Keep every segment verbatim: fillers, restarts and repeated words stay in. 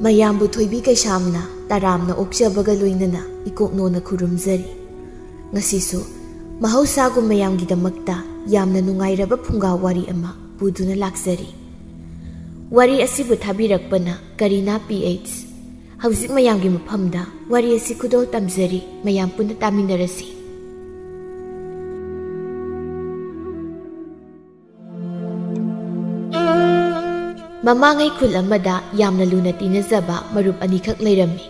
ꯃꯌꯥꯝꯕꯨ ꯊꯣꯏꯕꯤ ꯀꯩꯁꯥꯝꯅ ꯇꯔꯥꯝꯅ ꯑꯣꯛꯆꯕꯒ ꯂꯣꯏꯅꯅ ꯏꯀꯣꯛꯅꯣꯅ ꯈꯨꯔꯨꯝꯖꯔꯤ꯫ ꯉꯁꯤꯁꯨ ꯃꯍꯧꯁꯥꯒꯨꯝ ꯃꯌꯥꯝꯒꯤꯗꯃꯛꯇ ꯌꯥꯝꯅ ꯅꯨꯡꯉꯥꯏꯔꯕ ꯐꯨꯡꯒꯥ ꯋꯥꯔꯤ ꯑꯃ ꯄꯨꯗꯨꯅ ꯂꯥꯛꯆꯔꯤ꯫ ꯋꯥꯔꯤ ꯑꯁꯤꯕꯨ ꯊꯥꯕꯤꯔꯛꯄꯅ ꯀꯔꯤꯅꯥ ꯄꯤ ꯑꯩꯆ꯫ ꯍꯧꯖꯤꯛ ꯃꯌꯥꯝꯒꯤ ꯃꯐꯝꯗ ꯋꯥꯔꯤ ꯑꯁꯤ ꯈꯨꯗꯣꯜ ꯇꯝꯖꯔꯤ, ꯃꯌꯥꯝ ꯄꯨꯟꯅ ꯇꯥꯃꯤꯟꯅꯔꯁꯤ꯫ ꯃꯃꯥꯡꯉꯩ ꯈꯨꯜ ꯑꯃꯗ ꯌꯥꯝꯅ ꯂꯨꯅ ꯇꯤꯟꯅꯖꯕ ꯃꯔꯨꯞ ꯑꯅꯤꯈꯛ ꯂꯩꯔꯝꯃꯤ꯫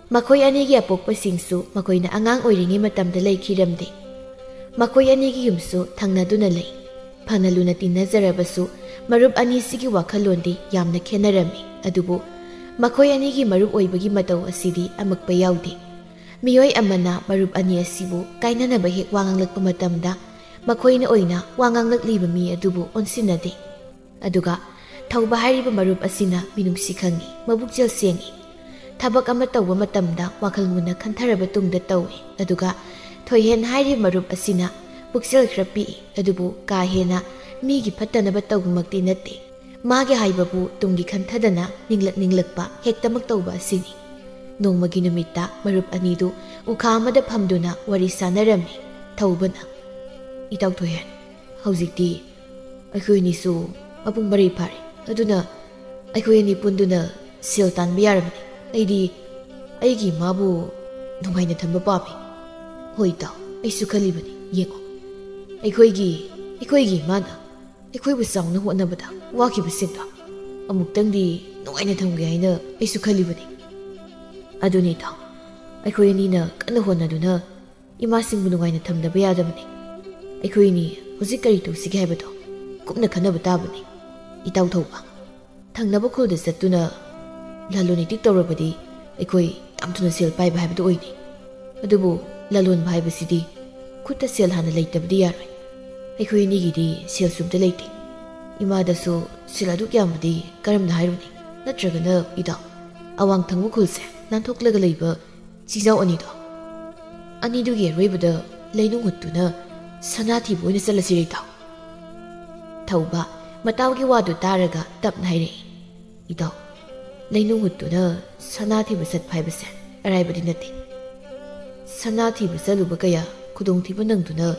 ꯃꯈꯣꯏ ꯑꯅꯤꯒꯤ ꯑꯄꯣꯛꯄꯁꯤꯡꯁꯨ ꯃꯈꯣꯏꯅ ꯑꯉꯥꯡ ꯑꯣꯏꯔꯤꯉꯩ ꯃꯇꯝꯗ ꯂꯩꯈꯤꯔꯝꯗꯦ꯫ ꯃꯈꯣꯏ ꯑꯅꯤꯒꯤ ꯌꯨꯝꯁꯨ ꯊꯪꯅꯗꯨꯅ ꯂꯩ꯫ ꯐꯅ ꯂꯨꯅ ꯇꯤꯟꯅꯖꯔꯕꯁꯨ ꯃꯔꯨꯞ ꯑꯅꯤꯁꯤꯒꯤ ꯋꯥꯈꯜꯂꯣꯟꯗꯤ ꯌꯥꯝꯅ ꯈꯦꯠꯅꯔꯝꯃꯤ꯫ ꯑꯗꯨꯕꯨ ꯃꯈꯣꯏ ꯑꯅꯤꯒꯤ ꯃꯔꯨꯞ ꯑꯣꯏꯕꯒꯤ ꯃꯇꯧ ꯑꯁꯤꯗꯤ ꯑꯃꯛꯄ ꯌꯥꯎꯗꯦ꯫ ꯃꯤꯑꯣꯏ ꯑꯃꯅ ꯃꯔꯨꯞ ꯑꯅꯤ ꯑꯁꯤꯕꯨ ꯀꯥꯏꯅꯅꯕ ꯍꯦꯛ ꯋꯥ ꯉꯥꯡꯂꯛꯄ ꯃꯇꯝꯗ ꯃꯈꯣꯏꯅ ꯑꯣꯏꯅ ꯋꯥ ꯉꯥꯡꯂꯛꯂꯤꯕ ꯃꯤ ꯑꯗꯨꯕꯨ ꯑꯣꯟꯁꯤꯟꯅꯗꯦ꯫ ꯑꯗꯨꯒ ꯊꯧꯕ ꯍꯥꯏꯔꯤꯕ ꯃꯔꯨꯞ ꯑꯁꯤꯅ ꯃꯤꯅꯨꯡꯁꯤ ꯈꯪꯉꯤ, ꯃꯕꯨꯛꯆꯦꯜ ꯁꯦꯡꯉꯤ꯫ ꯊꯕꯛ ꯑꯃ ꯇꯧꯕ ꯃꯇꯝꯗ ꯋꯥꯈꯜ ꯃꯨꯟꯅ ꯈꯟꯊꯔꯕ ꯇꯨꯡꯗ ꯇꯧꯏ꯫ ꯑꯗꯨꯒ ꯊꯣꯏꯍꯦꯟ ꯍꯥꯏꯔꯤꯕ ꯃꯔꯨꯞ ꯑꯁꯤꯅ ꯄꯨꯛꯆꯦꯜ ꯈꯔ ꯄꯤꯛꯏ, ꯑꯗꯨꯕꯨ ꯀꯥ ꯍꯦꯟꯅ ꯃꯤꯒꯤ ꯐꯠꯇꯅꯕ ꯇꯧꯕꯃꯛꯇꯤ ꯅꯠꯇꯦ꯫ ꯃꯥꯒꯤ ꯍꯥꯏꯕꯕꯨ ꯇꯨꯡꯒꯤ ꯈꯟꯊꯗꯅ ꯅꯤꯡꯂꯛ ꯅꯤꯡꯂꯛꯄ ꯍꯦꯛꯇꯃꯛ ꯇꯧꯕ ꯑꯁꯤꯅꯤ꯫ ꯅꯣꯡꯃꯒꯤ ꯅꯨꯃꯤꯠꯇ ꯃꯔꯨꯞ ꯑꯅꯤꯗꯨ ꯎꯈꯥ ꯑꯃꯗ ꯐꯝꯗꯨꯅ ꯋꯥꯔꯤ ꯁꯥꯟꯅꯔꯝꯃꯤ꯫ ꯊꯧꯕꯅ, "ꯏꯇꯥꯎ ꯊꯣꯏꯍꯦꯟ, ꯍꯧꯖꯤꯛꯇꯤ ꯑꯩꯈꯣꯏ ꯑꯅꯤꯁꯨ ꯃꯄꯨꯡ ꯃꯔꯩ ꯐꯥꯔꯦ꯫ ꯑꯗꯨꯅ ꯑꯩꯈꯣꯏ ꯑꯅꯤ ꯄꯨꯟꯗꯨꯅ ꯁꯦꯜ ꯇꯥꯟꯕ ꯌꯥꯔꯕꯅꯤ꯫ ꯑꯩꯗꯤ ꯑꯩꯒꯤ ꯏꯃꯥꯕꯨ ꯅꯨꯡꯉꯥꯏꯅ ꯊꯝꯕ ꯄꯥꯝꯃꯤ꯫" "ꯍꯣꯏ ꯏꯇꯥꯎ, ꯑꯩꯁꯨ ꯈꯜꯂꯤꯕꯅꯤ꯫ ꯌꯦꯡꯉꯣ, ꯑꯩꯈꯣꯏꯒꯤ, ꯑꯩꯈꯣꯏꯒꯤ ꯏꯃꯥꯅ ꯑꯩꯈꯣꯏꯕꯨ ꯆꯥꯎꯅ ꯍꯣꯠꯅꯕꯗ ꯋꯥꯈꯤꯕꯁꯤꯡꯗꯣ ꯑꯃꯨꯛꯇꯪꯗꯤ ꯅꯨꯡꯉꯥꯏꯅ ꯊꯝꯒꯦ ꯍꯥꯏꯅ ꯑꯩꯁꯨ ꯈꯜꯂꯤꯕꯅꯤ꯫" "ꯑꯗꯨꯅꯤ ꯏꯇꯥꯎ, ꯑꯩꯈꯣꯏ ꯑꯅꯤꯅ ꯀꯟꯅ ꯍꯣꯠꯅꯗꯨꯅ ꯏꯃꯥꯁꯤꯡꯕꯨ ꯅꯨꯡꯉꯥꯏꯅ ꯊꯝꯗꯕ ꯌꯥꯗꯕꯅꯤ꯫ ꯑꯩꯈꯣꯏ ꯑꯅꯤ ꯍꯧꯖꯤꯛ ꯀꯔꯤ ꯇꯧꯁꯤꯒꯦ ꯍꯥꯏꯕꯗꯣ ꯀꯨꯞꯅ ꯈꯟꯅꯕ ꯇꯥꯕꯅꯤ꯫ ꯏꯇꯥꯎ ꯊꯧꯕ, ꯊꯪꯅꯕ ꯈꯨꯜꯗ ꯆꯠꯇꯨꯅ ꯂꯂꯣꯟ ꯏꯇꯤꯛ ꯇꯧꯔꯕꯗꯤ ꯑꯩꯈꯣꯏ ꯌꯥꯝ ꯊꯨꯅ ꯁꯦꯜ ꯄꯥꯏꯕ ꯍꯥꯏꯕꯗꯨ ꯑꯣꯏꯅꯤ꯫ ꯑꯗꯨꯕꯨ ꯂꯂꯣꯟꯕ ꯍꯥꯏꯕꯁꯤꯗꯤ ꯈꯨꯠꯇ ꯁꯦꯜ ꯍꯥꯟꯅ ꯂꯩꯇꯕꯗꯤ ꯌꯥꯔꯣꯏ꯫ ꯑꯩꯈꯣꯏ ꯑꯅꯤꯒꯤꯗꯤ ꯁꯦꯜꯁꯨ ꯑꯝꯇ ꯂꯩꯇꯦ꯫ ꯏꯃꯥꯗꯁꯨ ꯁꯦꯜ ꯑꯗꯨꯛ ꯌꯥꯝꯕꯗꯤ ꯀꯔꯝꯅ ꯍꯥꯏꯔꯨꯅꯤ? ꯅꯠꯇ꯭ꯔꯒꯅ ꯏꯇꯥꯎ, ꯑꯋꯥꯡ ꯊꯪꯕ ꯈꯨꯜꯁꯦ ꯅꯥꯟꯊꯣꯛꯂꯒ ꯂꯩꯕ ꯆꯤꯖꯥꯎ ꯑꯅꯤꯗꯣ, ꯑꯅꯤꯗꯨꯒꯤ ꯑꯔꯣꯏꯕꯗ ꯂꯩꯅꯨꯡ ꯍꯨꯠꯇꯨꯅ ꯁꯅꯥ ꯊꯤꯕ ꯑꯣꯏꯅ ꯆꯠꯂꯁꯤꯔ ꯏꯇꯥꯎ?" ꯊꯧꯕ ꯃꯇꯥꯎꯒꯤ ꯋꯥꯗꯨ ꯇꯥꯔꯒ ꯇꯞꯅ ꯍꯥꯏꯔꯛꯏ, "ꯏꯇꯥꯎ, ꯂꯩꯅꯨꯡ ꯍꯨꯠꯇꯨꯅ ꯁꯅꯥ ꯊꯤꯕ ꯆꯠꯄ ꯍꯥꯏꯕꯁꯦ ꯑꯔꯥꯏꯕꯗꯤ ꯅꯠꯇꯦ꯫ ꯁꯅꯥ ꯊꯤꯕ ꯆꯠꯂꯨꯕ ꯀꯌꯥ ꯈꯨꯗꯣꯡꯊꯤꯕ ꯅꯪꯗꯨꯅ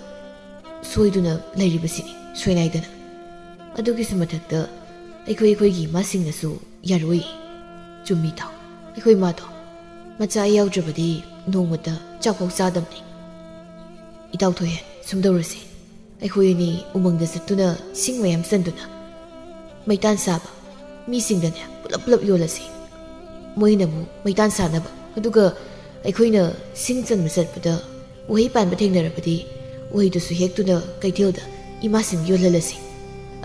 ꯁꯣꯏꯗꯨꯅ ꯂꯩꯔꯤꯕꯁꯤꯅꯤ ꯁꯣꯏꯅꯥꯏꯗꯅ꯫ ꯑꯗꯨꯒꯤꯁꯨ ꯃꯊꯛꯇ ꯑꯩꯈꯣꯏ ꯑꯩꯈꯣꯏꯒꯤ ꯏꯃꯥꯁꯤꯡꯅꯁꯨ ꯌꯥꯔꯣꯏ꯫ ꯆꯨꯝꯃꯤ ꯇꯥꯎ, ꯑꯩꯈꯣꯏ ꯏꯃꯥꯗꯣ ꯃꯆꯥ ꯑꯩ ꯌꯥꯎꯗ꯭ꯔꯕꯗꯤ ꯅꯣꯡꯃꯇ ꯆꯥꯛꯐꯥꯎ ꯆꯥꯗꯕꯅꯤ꯫ ꯏꯇꯥꯎ ꯊꯣꯏꯍꯦ, ꯁꯨꯝ ꯇꯧꯔꯁꯤ꯫ ꯑꯩꯈꯣꯏ ꯑꯅꯤ ꯎꯃꯪꯗ ꯆꯠꯇꯨꯅ ꯁꯤꯡ ꯃꯌꯥꯝ ꯆꯟꯗꯨꯅ ꯃꯩꯇꯥꯟ ꯁꯥꯕ ꯃꯤꯁꯤꯡꯗꯅꯦ ꯄꯨꯂꯞ ꯄꯨꯂꯞ ꯌꯣꯜꯂꯁꯤ꯫ ꯃꯣꯏꯅ ꯑꯃꯨꯛ ꯃꯩꯇꯥꯟ ꯁꯥꯅꯕ, ꯑꯗꯨꯒ ꯑꯩꯈꯣꯏꯅ ꯁꯤꯡ ꯆꯟꯕ ꯆꯠꯄꯗ ꯎꯍꯩ ꯄꯥꯟꯕ ꯊꯦꯡꯅꯔꯕꯗꯤ ꯎꯍꯩꯗꯨꯁꯨ ꯍꯦꯛꯇꯨꯅ ꯀꯩꯊꯦꯜꯗ ꯏꯃꯥꯁꯤꯡ ꯌꯣꯜꯍꯜꯂꯁꯤ꯫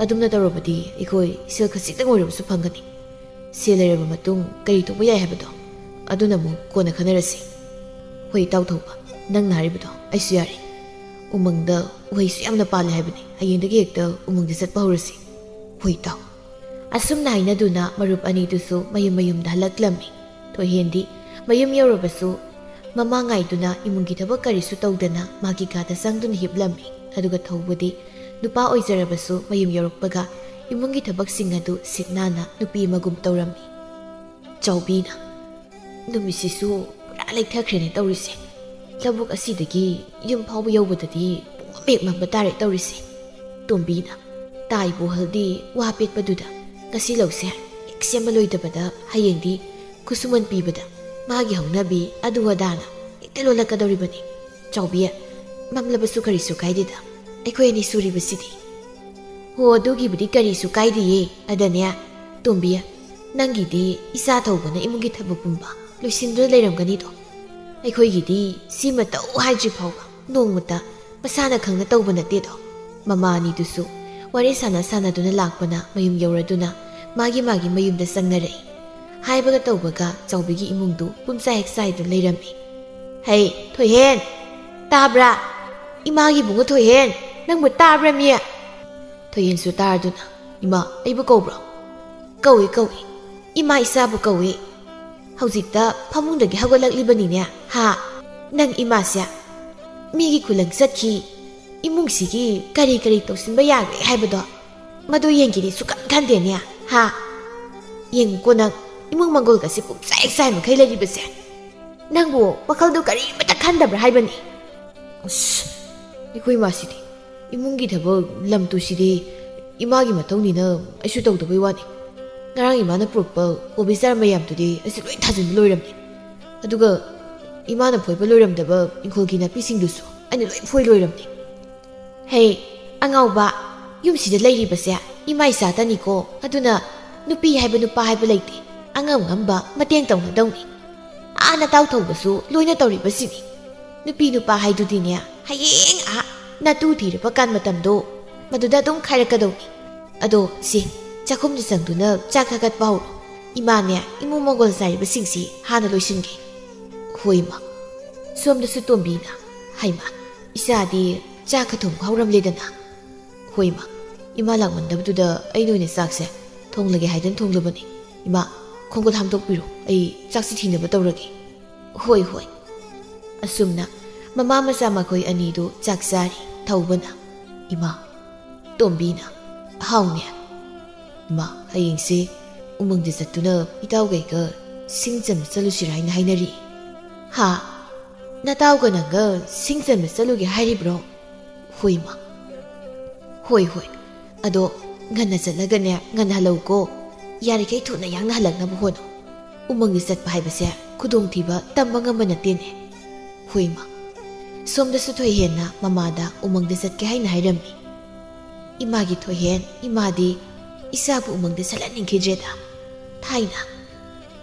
ꯑꯗꯨꯝꯅ ꯇꯧꯔꯕꯗꯤ ꯑꯩꯈꯣꯏ ꯁꯦꯜ ꯈꯖꯤꯛꯇꯪ ꯑꯣꯏꯔꯕꯁꯨ ꯐꯪꯒꯅꯤ꯫ ꯁꯦꯜ ꯂꯩꯔꯕ ꯃꯇꯨꯡ ꯀꯔꯤ ꯇꯧꯕ ꯌꯥꯏ ꯍꯥꯏꯕꯗꯣ ꯑꯗꯨꯅ ꯑꯃꯨꯛ ꯀꯣꯟꯅ ꯈꯟꯅꯔꯁꯤ꯫ ꯍꯣꯏ ꯏꯇꯥꯎ ꯊꯧꯕ, ꯅꯪꯅ ꯍꯥꯏꯔꯤꯕꯗꯣ ꯑꯩꯁꯨ ꯌꯥꯔꯦ꯫ ꯎꯃꯪꯗ ꯎꯍꯩꯁꯨ ꯌꯥꯝꯅ ꯄꯥꯜꯂꯦ ꯍꯥꯏꯕꯅꯤ꯫ ꯍꯌꯦꯡꯗꯒꯤ ꯍꯦꯛꯇ ꯎꯃꯪꯗ ꯆꯠꯄ ꯍꯧꯔꯁꯤ꯫ ꯍꯣꯏ ꯏꯇꯥꯎ꯫ ꯑꯁꯨꯝꯅ ꯍꯥꯏꯅꯗꯨꯅ ꯃꯔꯨꯞ ꯑꯅꯤꯗꯨꯁꯨ ꯃꯌꯨꯝꯗ ꯍꯜꯂꯛꯂꯝꯃꯤ꯫ ꯊꯣꯏꯍꯦꯟꯗꯤ ꯃꯌꯨꯝ ꯌꯧꯔꯕꯁꯨ ꯃꯃꯥ ꯉꯥꯏꯗꯨꯅ ꯏꯃꯨꯡꯒꯤ ꯊꯕꯛ ꯀꯔꯤꯁꯨ ꯇꯧꯗꯅ ꯃꯥꯒꯤ ꯀꯥꯗ ꯆꯪꯗꯨꯅ ꯍꯤꯞꯂꯝꯃꯤ꯫ ꯑꯗꯨꯒ ꯊꯧꯕꯗꯤ ꯅꯨꯄꯥ ꯑꯣꯏꯖꯔꯕꯁꯨ ꯃꯌꯨꯝ ꯌꯧꯔꯛꯄꯒ ꯏꯃꯨꯡꯒꯤ ꯊꯕꯛꯁꯤꯡ ꯑꯗꯨ ꯁꯤꯠ ꯅꯥꯟꯅ ꯅꯨꯄꯤ ꯑꯃꯒꯨꯝ ꯇꯧꯔꯝꯃꯤ꯫ ꯆꯥꯎꯕꯤꯅ, "ꯅꯨꯃꯤꯠꯁꯤꯁꯨ ꯄꯨꯔꯥ ꯂꯩꯊꯈ꯭ꯔꯦꯅꯦ ꯇꯧꯔꯤꯁꯦ꯫ ꯂꯧꯕꯨꯛ ꯑꯁꯤꯗꯒꯤ ꯌꯨꯝ ꯐꯥꯎꯕ ꯌꯧꯕꯗꯗꯤ ꯄꯨꯡꯃꯝ ꯍꯦꯛ ꯃꯝꯕ ꯇꯥꯔꯦ ꯇꯧꯔꯤꯁꯦ꯫" ꯇꯣꯝꯕꯤꯅ, "ꯇꯥꯏꯕꯣ ꯍꯜꯗꯤ ꯋꯥ ꯄꯦꯠꯄꯗꯨꯗ ꯉꯁꯤ ꯂꯧꯁꯦ ꯍꯦꯛ ꯁꯦꯝꯕ ꯂꯣꯏꯗꯕꯗ ꯍꯌꯦꯡꯗꯤ ꯈꯨꯠꯁꯨꯃꯟ ꯄꯤꯕꯗ ꯃꯥꯒꯤ ꯍꯧꯅꯕꯤ ꯑꯗꯨ ꯑꯗꯥꯅ ꯍꯦꯛꯇ ꯂꯣꯜꯂꯛꯀꯗꯧꯔꯤꯕꯅꯤ꯫ ꯆꯥꯎꯕꯤ, ꯃꯝꯂꯕꯁꯨ ꯀꯔꯤꯁꯨ ꯀꯥꯏꯗꯦꯗ, ꯑꯩꯈꯣꯏ ꯑꯅꯤ ꯁꯨꯔꯤꯕꯁꯤꯗꯤ꯫" "ꯍꯣ, ꯑꯗꯨꯒꯤꯕꯨꯗꯤ ꯀꯔꯤꯁꯨ ꯀꯥꯏꯗꯦꯌꯦ꯫ ꯑꯗꯅꯦ, ꯇꯣꯝꯕꯤ, ꯅꯪꯒꯤꯗꯤ ꯏꯆꯥ ꯊꯧꯕꯅ ꯏꯃꯨꯡꯒꯤ ꯊꯕꯛ ꯄꯨꯝꯕ ꯂꯣꯏꯁꯤꯟꯗꯨꯅ ꯂꯩꯔꯝꯒꯅꯤꯗꯣ꯫ ꯑꯩꯈꯣꯏꯒꯤꯗꯤ ꯁꯤꯃ ꯇꯧ ꯍꯥꯏꯗ꯭ꯔꯤ ꯐꯥꯎꯕ ꯅꯣꯡꯃꯇ ꯃꯁꯥꯅ ꯈꯪꯅ ꯇꯧꯕ ꯅꯠꯇꯦꯗꯣ꯫" ꯃꯃꯥ ꯑꯅꯤꯗꯨꯁꯨ ꯋꯥꯔꯤ ꯁꯥꯟꯅ ꯁꯥꯟꯅꯗꯨꯅ ꯂꯥꯛꯄꯅ ꯃꯌꯨꯝ ꯌꯧꯔꯗꯨꯅ ꯃꯥꯒꯤ ꯃꯥꯒꯤ ꯃꯌꯨꯝꯗ ꯆꯪꯅꯔꯛꯏ꯫ ꯍꯥꯏꯕꯒ ꯇꯧꯕꯒ ꯆꯥꯎꯕꯤꯒꯤ ꯏꯃꯨꯡꯗꯨ ꯄꯨꯝꯆꯥꯏ ꯍꯦꯛ ꯆꯥꯏꯗꯨꯅ ꯂꯩꯔꯝꯃꯤ꯫ "ꯍꯩ, ꯊꯣꯏꯍꯦꯟ! ꯇꯥꯕ꯭ꯔꯥ? ꯏꯃꯥꯒꯤ ꯏꯕꯨꯡꯉꯣ ꯊꯣꯏꯍꯦꯟ! ꯅꯪꯕꯨ ꯇꯥꯕ꯭ꯔꯥ ꯃꯤ?" ꯊꯣꯏꯍꯦꯟꯁꯨ ꯇꯥꯔꯗꯨꯅ, "ꯏꯃꯥ, ꯑꯩꯕꯨ ꯀꯧꯕ꯭ꯔꯣ?" "ꯀꯧꯏ, ꯀꯧꯏ꯫ ꯏꯃꯥ ꯏꯆꯥꯕꯨ ꯀꯧꯏ꯫ ꯍꯧꯖꯤꯛꯇ ꯐꯃꯨꯡꯗꯒꯤ ꯍꯧꯒꯠꯂꯛꯂꯤꯕꯅꯤꯅꯦ, ꯍꯥ? ꯅꯪ ꯏꯃꯥꯁꯦ ꯃꯤꯒꯤ ꯈꯨꯂꯪ ꯆꯠꯈꯤ, ꯏꯃꯨꯡꯁꯤꯒꯤ ꯀꯔꯤ ꯀꯔꯤ ꯇꯧꯁꯤꯟꯕ ꯌꯥꯒꯦ ꯍꯥꯏꯕꯗꯣ ꯃꯗꯨ ꯌꯦꯡꯒꯦꯗꯤ ꯁꯨꯛꯈꯟ ꯈꯟꯗꯦꯅꯦ, ꯍꯥ? ꯌꯦꯡꯉꯨꯀꯣ ꯅꯪ, ꯏꯃꯨꯡ ꯃꯪꯒꯣꯜꯒꯁꯦ ꯄꯨꯝꯆꯥꯏ ꯆꯥꯏ ꯃꯈꯩ ꯂꯩꯔꯤꯕꯁꯦ꯫ ꯅꯪꯕꯨ ꯋꯥꯈꯜꯗꯣ ꯀꯔꯤꯃꯇ ꯈꯟꯗꯕ꯭ꯔꯥ ꯍꯥꯏꯕꯅꯤ? ꯑꯁ, ꯑꯩꯈꯣꯏ ꯏꯃꯥꯁꯤꯗꯤ ꯏꯃꯨꯡꯒꯤ ꯊꯕꯛ, ꯂꯝ ꯇꯨꯁꯤꯗꯤ ꯏꯃꯥꯒꯤ ꯃꯊꯧꯅꯤꯅ ꯑꯩꯁꯨ ꯇꯧꯗꯕꯩ ꯋꯥꯅꯤ꯫ ꯉꯔꯥꯡ ꯏꯃꯥꯅ ꯄꯨꯔꯛꯄ ꯀꯣꯕꯤ ꯆꯥꯔ ꯃꯌꯥꯝꯗꯨꯗꯤ ꯑꯩꯁꯨ ꯂꯣꯏ ꯊꯥꯖꯤꯟꯕ ꯂꯣꯏꯔꯝꯅꯤ꯫ ꯑꯗꯨꯒ ꯏꯃꯥꯅ ꯐꯣꯏꯕ ꯂꯣꯏꯔꯝꯗꯕ ꯏꯪꯈꯣꯜꯒꯤ ꯅꯥꯄꯤꯁꯤꯡꯗꯨꯁꯨ ꯑꯩꯅ ꯂꯣꯏ ꯐꯣꯏ ꯂꯣꯏꯔꯝꯅꯤ꯫ ꯍꯦ, ꯑꯉꯥꯎꯕ, ꯌꯨꯝꯁꯤꯗ ꯂꯩꯔꯤꯕꯁꯦ ꯏꯃꯥ ꯏꯆꯥꯇꯅꯤꯀꯣ꯫ ꯑꯗꯨꯅ ꯅꯨꯄꯤ ꯍꯥꯏꯕ ꯅꯨꯄꯥ ꯍꯥꯏꯕ ꯂꯩꯇꯦ꯫ ꯑꯉꯝ ꯉꯝꯕ ꯃꯇꯦꯡ ꯇꯧꯅꯗꯧꯅꯤ꯫ ꯑꯥ ꯅꯇꯥꯎ ꯊꯧꯕꯁꯨ ꯂꯣꯏꯅ ꯇꯧꯔꯤꯕꯁꯤꯅꯤ꯫ ꯅꯨꯄꯤ ꯅꯨꯄꯥ ꯍꯥꯏꯗꯨꯗꯤꯅꯦ, ꯍꯌꯦꯡ ꯑꯥ ꯅꯇꯨ ꯊꯤꯔꯕ ꯀꯥꯟ ꯃꯇꯝꯗꯣ ꯃꯗꯨꯗ ꯑꯗꯨꯝ ꯈꯥꯏꯔꯛꯀꯗꯧꯅꯤ꯫ ꯑꯗꯣ ꯁꯤ ꯆꯥꯛꯈꯨꯝꯗ ꯆꯪꯗꯨꯅ ꯆꯥꯛ ꯊꯥꯒꯠꯄ ꯍꯧꯔꯣ꯫ ꯏꯃꯥꯅꯦ ꯏꯃꯨꯡ ꯃꯪꯒꯣꯜ ꯆꯥꯏꯔꯤꯕꯁꯤꯡꯁꯤ ꯍꯥꯟꯅ ꯂꯣꯏꯁꯤꯟꯒꯦ꯫ ꯍꯣꯏ ꯏꯃꯥ꯫ ꯁꯣꯝꯗꯁꯨ ꯇꯣꯝꯕꯤꯅ, ꯍꯩꯃꯥ, ꯏꯆꯥꯗꯤ ꯆꯥꯛꯀ ꯊꯣꯡꯕ ꯍꯧꯔꯝꯂꯦꯗꯅ꯫ ꯍꯣꯏ ꯏꯃꯥ, ꯏꯃꯥ ꯂꯥꯛꯃꯟꯗꯕꯗꯨꯗ ꯑꯩꯅ ꯑꯣꯏꯅ ꯆꯥꯛꯁꯦ ꯊꯣꯡꯂꯒꯦ ꯍꯥꯏꯗꯅ ꯊꯣꯡꯂꯕꯅꯤ꯫ ꯏꯃꯥ, ꯈꯣꯡꯒꯨꯜ ꯍꯥꯝꯗꯣꯛꯄꯤꯔꯣ, ꯑꯩ ꯆꯥꯛꯁꯤ ꯊꯤꯅꯕ ꯇꯧꯔꯒꯦ꯫ ꯍꯣꯏ ꯍꯣꯏ꯫ ꯑꯁꯨꯝꯅ ꯃꯃꯥ ꯃꯆꯥ ꯃꯈꯣꯏ ꯑꯅꯤꯗꯨ ꯆꯥꯛ ꯆꯥꯔꯤ꯫ ꯊꯧꯕꯅ, ꯏꯃꯥ, ꯇꯣꯝꯕꯤꯅ, ꯍꯥꯎꯅꯦ꯫ ꯏꯃꯥ, ꯍꯌꯦꯡꯁꯦ ꯎꯃꯪꯗ ꯆꯠꯇꯨꯅ ꯏꯇꯥꯎꯒꯩꯒ ꯁꯤꯡ ꯆꯟꯕ ꯆꯠꯂꯨꯁꯤꯔꯥ ꯍꯥꯏꯅ ꯍꯥꯏꯅꯔꯤ꯫ ꯍꯥ? ꯅꯇꯥꯎꯒ ꯅꯪꯒ ꯁꯤꯡ ꯆꯟꯕ ꯆꯠꯂꯨꯒꯦ ꯍꯥꯏꯔꯤꯕ꯭ꯔꯣ? ꯍꯣꯏ ꯏꯃꯥ꯫ ꯍꯣꯏ ꯍꯣꯏ꯫ ꯑꯗꯣ ꯉꯟꯅ ꯆꯠꯂꯒꯅꯦ, ꯉꯟꯅ ꯍꯜꯂꯛꯎꯀꯣ꯫ ꯌꯥꯔꯤꯈꯩ ꯊꯨꯅ ꯌꯥꯡꯅ ꯍꯜꯂꯛꯅꯕ ꯍꯣꯠꯅꯧ꯫ ꯎꯃꯪꯗ ꯆꯠꯄ ꯍꯥꯏꯕꯁꯦ ꯈꯨꯗꯣꯡꯊꯤꯕ ꯇꯝꯕ ꯉꯝꯕ ꯅꯠꯇꯦꯅꯦ꯫ ꯍꯣꯏ ꯏꯃꯥ꯫ ꯁꯣꯝꯗꯁꯨ ꯊꯣꯏꯍꯦꯟꯅ ꯃꯃꯥꯗ ꯎꯃꯪꯗ ꯆꯠꯀꯦ ꯍꯥꯏꯅ ꯍꯥꯏꯔꯝꯃꯤ꯫ ꯏꯃꯥꯒꯤ ꯊꯣꯏꯍꯦꯟ, ꯏꯃꯥꯗꯤ ꯏꯆꯥꯕꯨ ꯎꯃꯪꯗ ꯆꯠꯍꯟꯅꯤꯡꯈꯤꯗ꯭ꯔꯦꯗ꯫ ꯊꯥꯏꯅ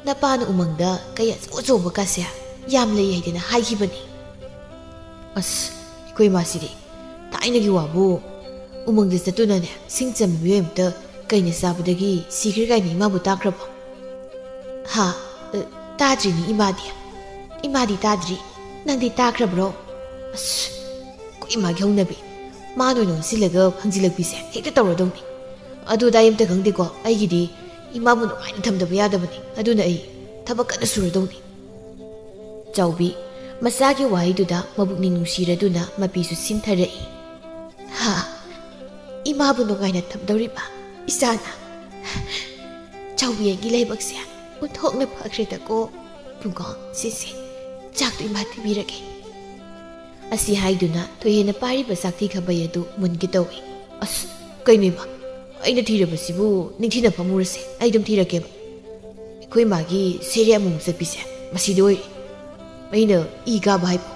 ꯅꯄꯥꯅ ꯎꯃꯪꯗ ꯀꯩ ꯑꯆꯧ ꯑꯆꯧꯕ ꯀꯥꯁꯦ ꯌꯥꯝ ꯂꯩ ꯍꯥꯏꯗꯅ ꯍꯥꯏꯈꯤꯕꯅꯤ꯫ ꯑꯁ, ꯑꯩꯈꯣꯏ ꯏꯃꯥꯁꯤꯗꯤ ꯊꯥꯏꯅꯒꯤ ꯋꯥꯕꯨ ꯎꯃꯪꯗ ꯆꯠꯇꯨꯅꯅꯦ ꯁꯤꯡ ꯆꯟꯕ ꯃꯤꯑꯣꯏ ꯑꯃꯇ ꯀꯩꯅ ꯆꯥꯕꯗꯒꯤ ꯁꯤꯈ꯭ꯔꯦ ꯀꯥꯏꯅ ꯏꯃꯥꯕꯨ ꯇꯥꯈ꯭ꯔꯕꯣ? ꯍꯥ? ꯑ, ꯇꯥꯗ꯭ꯔꯤꯅꯤ ꯏꯃꯥꯗꯤ꯫ ꯏꯃꯥꯗꯤ ꯇꯥꯗ꯭ꯔꯤ꯫ ꯅꯪꯗꯤ ꯇꯥꯈ꯭ꯔꯕ꯭ꯔꯣ? ꯑꯁ, ꯑꯩꯈꯣꯏ ꯏꯃꯥꯒꯤ ꯍꯧꯅꯕꯤ꯫ ꯃꯥꯅ ꯑꯣꯏꯅ ꯑꯣꯟꯁꯤꯜꯂꯒ ꯍꯪꯖꯤꯜꯂꯛꯄꯤꯁꯦ ꯍꯦꯛꯇ ꯇꯧꯔꯗꯧꯅꯤ꯫ ꯑꯗꯨ ꯑꯗꯥ ꯑꯝꯇ ꯈꯪꯗꯦꯀꯣ꯫ ꯑꯩꯒꯤꯗꯤ ꯏꯃꯥꯕꯨ ꯅꯨꯡꯉꯥꯏꯅ ꯊꯝꯗꯕ ꯌꯥꯗꯕꯅꯤ꯫ ꯑꯗꯨꯅ ꯑꯩ ꯊꯕꯛ ꯀꯟꯅ ꯁꯨꯔꯗꯧꯅꯤ꯫ ꯆꯥꯎꯕꯤ, ꯃꯆꯥꯒꯤ ꯋꯥꯍꯩꯗꯨꯗ ꯃꯕꯨꯛꯅꯤꯡ ꯅꯨꯡꯁꯤꯔꯗꯨꯅ ꯃꯄꯤꯁꯨ ꯁꯤꯟꯊꯔꯛꯏ꯫ ꯍꯥ? ꯏꯃꯥꯕꯨ ꯅꯨꯡꯉꯥꯏꯅ ꯊꯝꯗꯧꯔꯤꯕ ꯏꯆꯥꯅ? ꯆꯥꯎꯕꯤ, ꯑꯩꯒꯤ ꯂꯥꯏꯕꯛꯁꯦ ꯑꯣꯟꯊꯣꯛꯅ ꯐꯈ꯭ꯔꯦꯗꯀꯣ꯫ ꯄꯨꯡꯉꯣ, ꯁꯤꯁꯦ, ꯆꯥꯛꯇꯨ ꯏꯃꯥ ꯊꯤꯕꯤꯔꯒꯦ꯫ ꯑꯁꯤ ꯍꯥꯏꯗꯨꯅ ꯊꯣꯏꯍꯦꯟꯅ ꯄꯥꯏꯔꯤꯕ ꯆꯥꯛꯊꯤ ꯈꯥꯕꯩ ꯑꯗꯨ ꯃꯨꯟꯒꯦ ꯇꯧꯏ꯫ "ꯑꯁ, ꯀꯩꯅꯣ ꯏꯃꯥ? ꯑꯩꯅ ꯊꯤꯔꯕꯁꯤꯕꯨ ꯅꯤꯡꯊꯤꯅ ꯐꯝꯃꯨꯔꯁꯦ, ꯑꯩ ꯑꯗꯨꯝ ꯊꯤꯔꯛꯀꯦꯕ꯫ ꯑꯩꯈꯣꯏ ꯃꯥꯒꯤ ꯁꯦꯔꯦ ꯑꯃꯨꯕ ꯆꯠꯄꯤꯁꯦ, ꯃꯁꯤꯗ ꯑꯣꯏꯔꯦ꯫ ꯑꯩꯅ ꯏ ꯀꯥꯕ ꯍꯥꯏꯕꯨ"꯫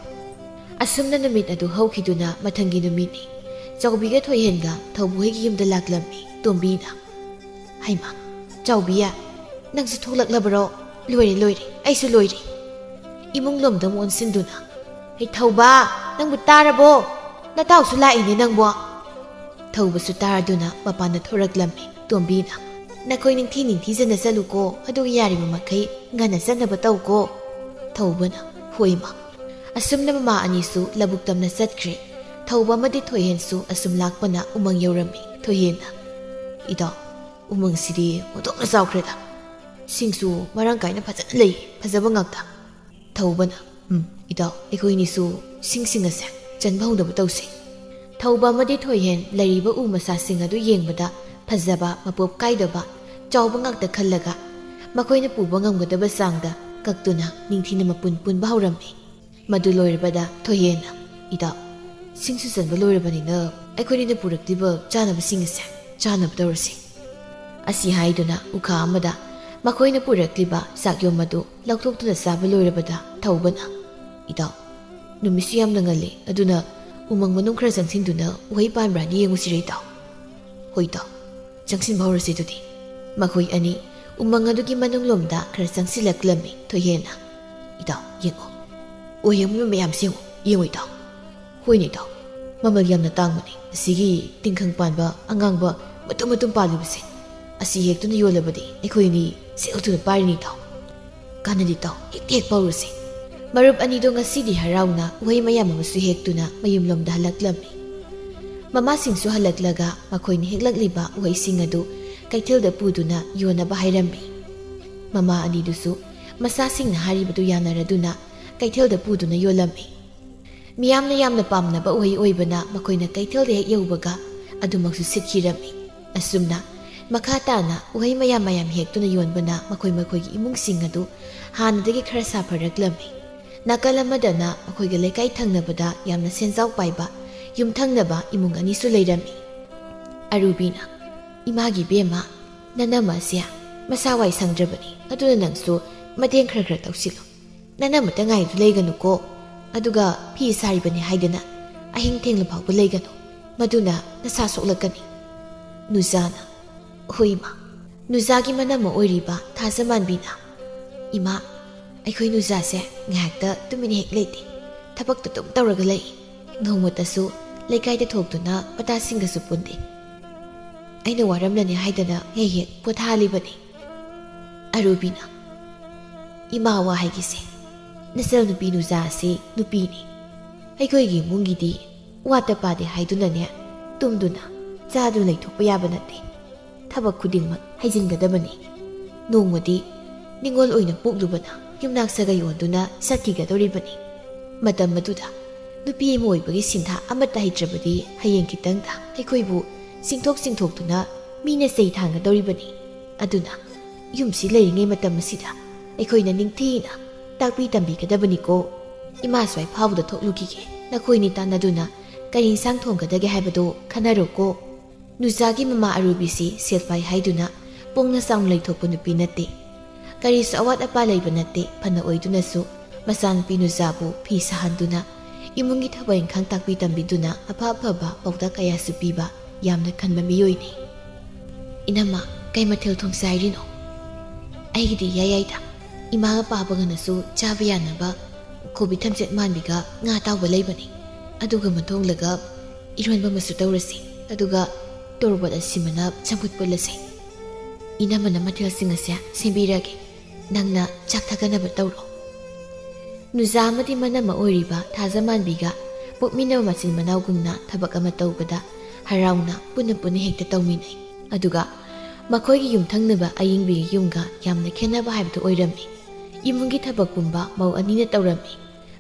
ꯑꯁꯨꯝꯅ ꯅꯨꯃꯤꯠ ꯑꯗꯨ ꯍꯧꯈꯤꯗꯨꯅ ꯃꯊꯪꯒꯤ ꯅꯨꯃꯤꯠꯅꯤ꯫ ꯆꯥꯎꯕꯤꯒ ꯊꯣꯏꯍꯦꯟꯒ ꯊꯧꯕꯨ ꯍꯣꯏꯒꯤ ꯌꯨꯝꯗ ꯂꯥꯛꯂꯝꯃꯤ ꯇꯣꯝꯕꯤꯅ꯫ "ꯍꯩꯃꯥ, ꯆꯥꯎꯕꯤ, ꯅꯪꯁꯨ ꯊꯣꯛꯂꯛꯂꯕꯔꯣ? ꯂꯣꯏꯔꯦ, ꯂꯣꯏꯔꯦ, ꯑꯩꯁꯨ ꯂꯣꯏꯔꯦ"꯫ ꯏꯃꯨꯡ ꯂꯣꯝꯗ ꯑꯃꯨꯛ ꯑꯣꯟꯁꯤꯟꯗꯨꯅ, "ꯍꯩ ꯊꯧꯕ, ꯅꯪꯕꯨ ꯇꯥꯔꯕꯣ? ꯅꯇꯥꯎꯁꯨ ꯂꯥꯛꯏꯅꯦ ꯅꯪꯕꯣ"꯫ ꯊꯧꯕꯁꯨ ꯇꯥꯔꯗꯨꯅ ꯃꯄꯥꯟꯗ ꯊꯣꯔꯛꯂꯝꯃꯤ ꯇꯣꯝꯕꯤꯅ꯫ "ꯅꯈꯣꯏ ꯅꯤꯡꯊꯤ ꯅꯤꯡꯊꯤꯖꯅ ꯆꯠꯂꯨꯀꯣ, ꯑꯗꯨꯒ ꯌꯥꯔꯤꯕ ꯃꯈꯩ ꯉꯟꯅ ꯆꯠꯅꯕ ꯇꯧꯀꯣ"꯫ ꯊꯧꯕꯅ, "ꯍꯣꯏ ꯏꯃꯥ"꯫ ꯑꯁꯨꯝꯅ ꯃꯃꯥ ꯑꯅꯤꯁꯨ ꯂꯧꯕꯨꯛ ꯇꯝꯅ ꯆꯠꯈ꯭ꯔꯦ꯫ ꯊꯧꯕ ꯑꯃꯗꯤ ꯊꯣꯏꯍꯦꯟꯁꯨ ꯑꯁꯨꯝ ꯂꯥꯛꯄꯅ ꯎꯃꯪ ꯌꯧꯔꯝꯃꯤ꯫ ꯊꯣꯏꯍꯦꯟꯅ, "ꯏꯇꯥꯎ, ꯎꯃꯪꯁꯤꯗꯤ ꯑꯣꯟꯊꯣꯛꯅ ꯆꯥꯎꯈ꯭ꯔꯦꯗ꯫ ꯁꯤꯡꯁꯨ ꯃꯔꯥꯡ ꯀꯥꯏꯅ ꯐꯖꯅ ꯂꯩ, ꯐꯖꯕ ꯉꯥꯛꯇ"꯫ ꯊꯧꯕꯅ, "ꯎꯝ, ꯏꯇꯥꯎ, ꯑꯩꯈꯣꯏꯅꯤꯁꯨ ꯁꯤꯡ ꯁꯤꯡꯉꯁꯦ, ꯆꯟꯕ ꯍꯧꯅꯕ ꯇꯧꯁꯤ"꯫ ꯊꯧꯕ ꯑꯃꯗꯤ ꯊꯣꯏꯍꯦꯟ ꯂꯩꯔꯤꯕ ꯎ ꯃꯁꯥꯁꯤꯡ ꯑꯗꯨ ꯌꯦꯡꯕꯗ ꯐꯖꯕ, ꯃꯄꯣꯞ ꯀꯥꯏꯗꯕ, ꯆꯥꯎꯕ ꯉꯥꯛꯇ ꯈꯜꯂꯒ ꯃꯈꯣꯏꯅ ꯄꯨꯕ ꯉꯝꯒꯗꯕ ꯆꯥꯡꯗ ꯀꯛꯇꯨꯅ ꯅꯤꯡꯊꯤꯅ ꯃꯄꯨꯟ ꯄꯨꯟꯕ ꯍꯧꯔꯝꯃꯤ꯫ ꯃꯗꯨ ꯂꯣꯏꯔꯕꯗ ꯊꯣꯏꯍꯦꯟꯅ, "ꯏꯇꯥꯎ, ꯁꯤꯡꯁꯨ ꯆꯟꯕ ꯂꯣꯏꯔꯕꯅꯤꯅ ꯑꯩꯈꯣꯏꯅꯤꯅ ꯄꯨꯔꯛꯂꯤꯕ ꯆꯥꯅꯕꯁꯤꯡ ꯑꯁꯦ ꯆꯥꯅꯕ ꯇꯧꯔꯁꯤ"꯫ ꯑꯁꯤ ꯍꯥꯏꯗꯨꯅ ꯎꯈꯥ ꯑꯃꯗ ꯃꯈꯣꯏꯅ ꯄꯨꯔꯛꯂꯤꯕ ꯆꯥꯛꯌꯣꯝ ꯑꯗꯨ ꯂꯧꯊꯣꯛꯇꯨꯅ ꯆꯥꯕ ꯂꯣꯏꯔꯕꯗ ꯊꯧꯕꯅ, "ꯏꯇꯥꯎ, ꯅꯨꯃꯤꯠꯁꯨ ꯌꯥꯝꯅ ꯉꯜꯂꯤ, ꯑꯗꯨꯅ ꯎꯃꯪ ꯃꯅꯨꯡ ꯈꯔ ꯆꯪꯁꯤꯟꯗꯨꯅ ꯎꯍꯩ ꯄꯥꯟꯕ꯭ꯔꯥꯅ ꯌꯦꯡꯉꯨꯁꯤꯔ ꯏꯇꯥꯎ?" "ꯍꯣꯏ ꯏꯇꯥꯎ, ꯆꯪꯁꯤꯟꯕ ꯍꯧꯔꯁꯤ ꯑꯗꯨꯗꯤ"꯫ ꯃꯈꯣꯏ ꯑꯅꯤ ꯎꯃꯪ ꯑꯗꯨꯒꯤ ꯃꯅꯨꯡꯂꯣꯝꯗ ꯈꯔ ꯆꯪꯁꯤꯜꯂꯛꯂꯝꯃꯤ ꯊꯣꯏꯍꯦꯟꯅ꯫ "ꯏꯇꯥꯎ, ꯌꯦꯡꯉꯣ, ꯎꯍꯩ ꯑꯃꯨꯟꯕ ꯃꯌꯥꯝꯁꯦ ꯌꯦꯡꯉꯣ, ꯌꯦꯡꯉꯣ ꯏꯇꯥꯎ"꯫ "ꯍꯣꯏꯅꯦ ꯏꯇꯥꯎ, ꯃꯃꯜ ꯌꯥꯝꯅ ꯇꯥꯡꯕꯅꯤ꯫ ꯑꯁꯤꯒꯤ ꯇꯤꯡꯈꯪ ꯄꯥꯟꯕ ꯑꯉꯥꯡꯕ ꯃꯇꯨꯝ ꯃꯇꯨꯝ ꯄꯥꯜꯂꯤꯕꯁꯦ, ꯑꯁꯤ ꯍꯦꯛꯇꯨꯅ ꯌꯣꯜꯂꯕꯗꯤ ꯑꯩꯈꯣꯏ ꯑꯅꯤ ꯁꯦꯜ ꯊꯨꯅ ꯄꯥꯏꯔꯅꯤ ꯏꯇꯥꯎ"꯫ "ꯀꯥꯟꯅꯗꯦ ꯏꯇꯥꯎ, ꯍꯦꯛꯇ ꯍꯦꯛꯄ ꯍꯧꯔꯁꯤ"꯫ ꯃꯔꯨꯞ ꯑꯅꯤꯗꯣ ꯉꯁꯤꯗꯤ ꯍꯔꯥꯎꯅ ꯎꯍꯩ ꯃꯌꯥꯝ ꯑꯃꯁꯨ ꯍꯦꯛꯇꯨꯅ ꯃꯌꯨꯝꯂꯣꯝꯗ ꯍꯜꯂꯛꯂꯝꯃꯤ꯫ ꯃꯃꯥꯁꯤꯡꯁꯨ ꯍꯜꯂꯛꯂꯒ ꯃꯈꯣꯏꯅ ꯍꯦꯛꯂꯛꯂꯤꯕ ꯎꯍꯩꯁꯤꯡ ꯑꯗꯨ ꯀꯩꯊꯦꯜꯗ ꯄꯨꯗꯨꯅ ꯌꯣꯟꯅꯕ ꯍꯥꯏꯔꯝꯃꯤ꯫ ꯃꯃꯥ ꯑꯅꯤꯗꯨꯁꯨ ꯃꯆꯥꯁꯤꯡꯅ ꯍꯥꯏꯔꯤꯕꯗꯨ ꯌꯥꯅꯔꯗꯨꯅ ꯀꯩꯊꯦꯜꯗ ꯄꯨꯗꯨꯅ ꯌꯣꯜꯂꯝꯃꯤ꯫ ꯃꯤꯌꯥꯝꯅ ꯌꯥꯝꯅ ꯄꯥꯝꯅꯕ ꯎꯍꯩ ꯑꯣꯏꯕꯅ ꯃꯈꯣꯏꯅ ꯀꯩꯊꯦꯜꯗ ꯍꯦꯛ ꯌꯧꯕꯒ ꯑꯗꯨꯃꯛꯁꯨ ꯁꯤꯠꯈꯤꯔꯝꯃꯤ꯫ ꯑꯁꯨꯝꯅ ꯃꯈꯥ ꯇꯥꯅ ꯎꯍꯩ ꯃꯌꯥꯝ ꯃꯌꯥꯝ ꯍꯦꯛꯇꯨꯅ ꯌꯣꯟꯕꯅ ꯃꯈꯣꯏ ꯃꯈꯣꯏꯒꯤ ꯏꯃꯨꯡꯁꯤꯡ ꯑꯗꯨ ꯍꯥꯟꯅꯗꯒꯤ ꯈꯔ ꯁꯥꯐꯔꯛꯂꯝꯃꯤ꯫ ꯅꯥꯀꯜ ꯑꯃꯗꯅ ꯃꯈꯣꯏꯒ ꯂꯩꯀꯥꯏ ꯊꯪꯅꯕꯗ ꯌꯥꯝꯅ ꯁꯦꯟꯖꯥꯎ ꯄꯥꯏꯕ ꯌꯨꯝꯊꯪꯅꯕ ꯏꯃꯨꯡ ꯑꯅꯤꯁꯨ ꯂꯩꯔꯝꯃꯤ꯫ ꯑꯔꯨꯕꯤꯅ, "ꯏꯃꯥꯒꯤ ꯕꯦꯝꯃ, ꯅꯅꯝꯃ ꯑꯁꯦ ꯃꯁꯥ ꯋꯥꯏ ꯁꯪꯗ꯭ꯔꯕꯅꯤ, ꯑꯗꯨꯅ ꯅꯪꯁꯨ ꯃꯇꯦꯡ ꯈꯔ ꯈꯔ ꯇꯧꯁꯤꯜꯂꯨ꯫ ꯅꯅꯝꯃꯇ ꯉꯥꯏꯗꯨ ꯂꯩꯒꯅꯨꯀꯣ꯫ ꯑꯗꯨꯒ ꯐꯤ ꯁꯥꯔꯤꯕꯅꯤ ꯍꯥꯏꯗꯅ ꯑꯍꯤꯡ ꯊꯦꯡꯂ ꯐꯥꯎꯕ ꯂꯩꯒꯅꯨ, ꯃꯗꯨꯅ ꯅꯁꯥ ꯁꯣꯛꯂꯛꯀꯅꯤ꯫" ꯅꯨꯖꯥꯅ, "ꯍꯣꯏ ꯏꯃꯥ꯫" ꯅꯨꯖꯥꯒꯤ ꯃꯅꯝꯃ ꯑꯣꯏꯔꯤꯕ ꯊꯥꯖꯃꯥꯟꯕꯤꯅ, "ꯏꯃꯥ, ꯑꯩꯈꯣꯏ ꯅꯨꯖꯥꯁꯦ ꯉꯥꯏꯍꯥꯛꯇ ꯇꯨꯃꯤꯟ ꯍꯦꯛ ꯂꯩꯇꯦ, ꯊꯕꯛꯇ ꯑꯗꯨꯝ ꯇꯧꯔꯒ ꯂꯩ꯫ ꯅꯣꯡꯃꯇꯁꯨ ꯂꯩꯀꯥꯏꯗ ꯊꯣꯛꯇꯨꯅ ꯃꯇꯥꯁꯤꯡꯒꯁꯨ ꯄꯨꯟꯗꯦ꯫ ꯑꯩꯅ ꯋꯥꯔꯝꯂꯅꯤ ꯍꯥꯏꯗꯅ ꯍꯦꯛ ꯍꯦꯛ ꯄꯣꯊꯥꯍꯜꯂꯤꯕꯅꯤ꯫" ꯑꯔꯨꯕꯤꯅ, "ꯏꯃꯥ, ꯋꯥ ꯍꯥꯏꯒꯦꯁꯦ, ꯅꯆꯜ ꯅꯨꯄꯤ ꯅꯨꯖꯥ ꯑꯁꯤ ꯅꯨꯄꯤꯅꯤ꯫ ꯑꯩꯈꯣꯏꯒꯤ ꯏꯃꯨꯡꯒꯤꯗꯤ ꯋꯥꯠꯇ ꯄꯥꯗꯦ ꯍꯥꯏꯗꯨꯅꯅꯦ, ꯇꯨꯝꯗꯨꯅ ꯆꯥꯗꯨꯅ ꯂꯩꯊꯣꯛꯄ ꯌꯥꯕ ꯅꯠꯇꯦ꯫ ꯊꯕꯛ ꯈꯨꯗꯤꯡꯃꯛ ꯍꯩꯖꯤꯟꯒꯗꯕꯅꯤ꯫ ꯅꯣꯡꯃꯗꯤ ꯅꯤꯉꯣꯜ ꯑꯣꯏꯅ ꯄꯣꯛꯂꯨꯕꯅ ꯌꯨꯝꯅꯥꯛ ꯁꯥꯒꯩ ꯑꯣꯟꯗꯨꯅ ꯆꯠꯈꯤꯒꯗꯧꯔꯤꯕꯅꯤ꯫ ꯃꯇꯝ ꯑꯗꯨꯗ ꯅꯨꯄꯤ ꯑꯃ ꯑꯣꯏꯕꯒꯤ ꯁꯤꯟꯊꯥ ꯑꯃꯠꯇ ꯍꯩꯇ꯭ꯔꯕꯗꯤ ꯍꯌꯦꯡ ꯈꯤꯇꯪꯗ ꯑꯩꯈꯣꯏꯕꯨ ꯆꯤꯡꯊꯣꯛ ꯆꯤꯡꯊꯣꯛꯇꯨꯅ ꯃꯤꯅ ꯆꯩ ꯊꯥꯡꯒꯗꯧꯔꯤꯕꯅꯤ꯫ ꯑꯗꯨꯅ ꯌꯨꯝꯁꯤ ꯂꯩꯔꯤꯉꯩ ꯃꯇꯝ ꯑꯁꯤꯗ ꯑꯩꯈꯣꯏꯅ ꯅꯤꯡꯊꯤꯅ ꯇꯥꯛꯄꯤ ꯇꯝꯕꯤꯒꯗꯕꯅꯤꯀꯣ꯫ ꯏꯃꯥ ꯁ꯭ꯋꯥꯏ ꯐꯥꯎꯕꯗ ꯊꯣꯛꯂꯨꯈꯤꯒꯦ꯫ ꯅꯈꯣꯏꯅꯤ ꯇꯥꯟꯅꯗꯨꯅ ꯀꯔꯤ ꯏꯟꯁꯥꯡ ꯊꯣꯡꯒꯗꯒꯦ ꯍꯥꯏꯕꯗꯨ ꯈꯟꯅꯔꯣꯀꯣ꯫" ꯅꯨꯖꯥꯒꯤ ꯃꯃꯥ ꯑꯔꯨꯕꯤꯁꯤ ꯁꯦꯜ ꯄꯥꯏ ꯍꯥꯏꯗꯨꯅ ꯄꯣꯡꯅ ꯆꯥꯎꯅ ꯂꯩꯊꯣꯛꯄ ꯅꯨꯄꯤ ꯅꯠꯇꯦ꯫ ꯀꯔꯤꯁꯨ ꯑꯋꯥꯠ ꯑꯄꯥ ꯂꯩꯕ ꯅꯠꯇꯦ꯫ ꯐꯅ ꯑꯣꯏꯗꯨꯅꯁꯨ ꯃꯆꯥꯅꯨꯄꯤ ꯅꯨꯖꯥꯕꯨ ꯐꯤ ꯁꯥꯍꯟꯗꯨꯅ ꯏꯃꯨꯡꯒꯤ ꯊꯕꯛ ꯏꯪꯈꯥꯡ ꯇꯥꯛꯄꯤ ꯇꯝꯕꯤꯗꯨꯅ ꯑꯐ ꯑꯐꯕ ꯄꯥꯎꯇꯥꯛ ꯀꯌꯥꯁꯨ ꯄꯤꯕ ꯌꯥꯝꯅ ꯈꯟꯕ ꯃꯤꯑꯣꯏꯅꯤ꯫ "ꯏꯅꯝꯃ, ꯀꯩ ꯃꯊꯦꯜ ꯊꯣꯡꯁꯦ ꯍꯥꯏꯔꯤꯅꯣ?" "ꯑꯩꯒꯤꯗꯤ ꯏꯌꯥ ꯌꯥꯏꯗ꯫ ꯏꯃꯥꯒ ꯄꯥꯕꯒꯅꯁꯨ ꯆꯥꯕ ꯌꯥꯅꯕ ꯀꯣꯕꯤ ꯊꯝꯆꯦꯠ ꯃꯥꯟꯕꯤꯒ ꯉꯥ ꯑꯇꯥꯎꯕ ꯂꯩꯕꯅꯤ꯫ ꯑꯗꯨꯒ ꯃꯊꯣꯡꯂꯒ ꯏꯔꯣꯟꯕ ꯑꯃꯁꯨ ꯇꯧꯔꯁꯤ꯫ ꯑꯗꯨꯒ ꯇꯣꯔꯕꯣꯠ ꯑꯁꯤꯃꯅ ꯆꯝꯐꯨꯠ ꯐꯨꯠꯂꯁꯤ꯫ ꯏꯅꯝꯃꯅ ꯃꯊꯦꯜꯁꯤꯡ ꯑꯁꯦ ꯁꯦꯝꯕꯤꯔꯒꯦ꯫ ꯅꯪꯅ ꯆꯥꯛ ꯊꯥꯒꯠꯅꯕ ꯇꯧꯔꯣ꯫" ꯅꯨꯖꯥ ꯑꯃꯗꯤ ꯃꯅꯝꯃ ꯑꯣꯏꯔꯤꯕ ꯊꯥꯖꯃꯥꯟꯕꯤꯒ ꯄꯣꯛꯃꯤꯟꯅꯕ ꯃꯆꯤꯟ ꯃꯅꯥꯎꯒꯨꯝꯅ ꯊꯕꯛ ꯑꯃ ꯇꯧꯕꯗ ꯍꯔꯥꯎꯅ ꯄꯨꯟꯅ ꯄꯨꯟꯅ ꯍꯦꯛꯇ ꯇꯧꯃꯤꯟꯅꯩ꯫ ꯑꯗꯨꯒ ꯃꯈꯣꯏꯒꯤ ꯌꯨꯝꯊꯪꯅꯕ ꯑꯌꯤꯡꯕꯤꯒꯤ ꯌꯨꯝꯒ ꯌꯥꯝꯅ ꯈꯦꯠꯅꯕ ꯍꯥꯏꯕꯗꯨ ꯑꯣꯏꯔꯝꯃꯤ꯫ ꯏꯃꯨꯡꯒꯤ ꯊꯕꯛ ꯄꯨꯝꯕ ꯃꯧ ꯑꯅꯤꯅ ꯇꯧꯔꯝꯃꯤ꯫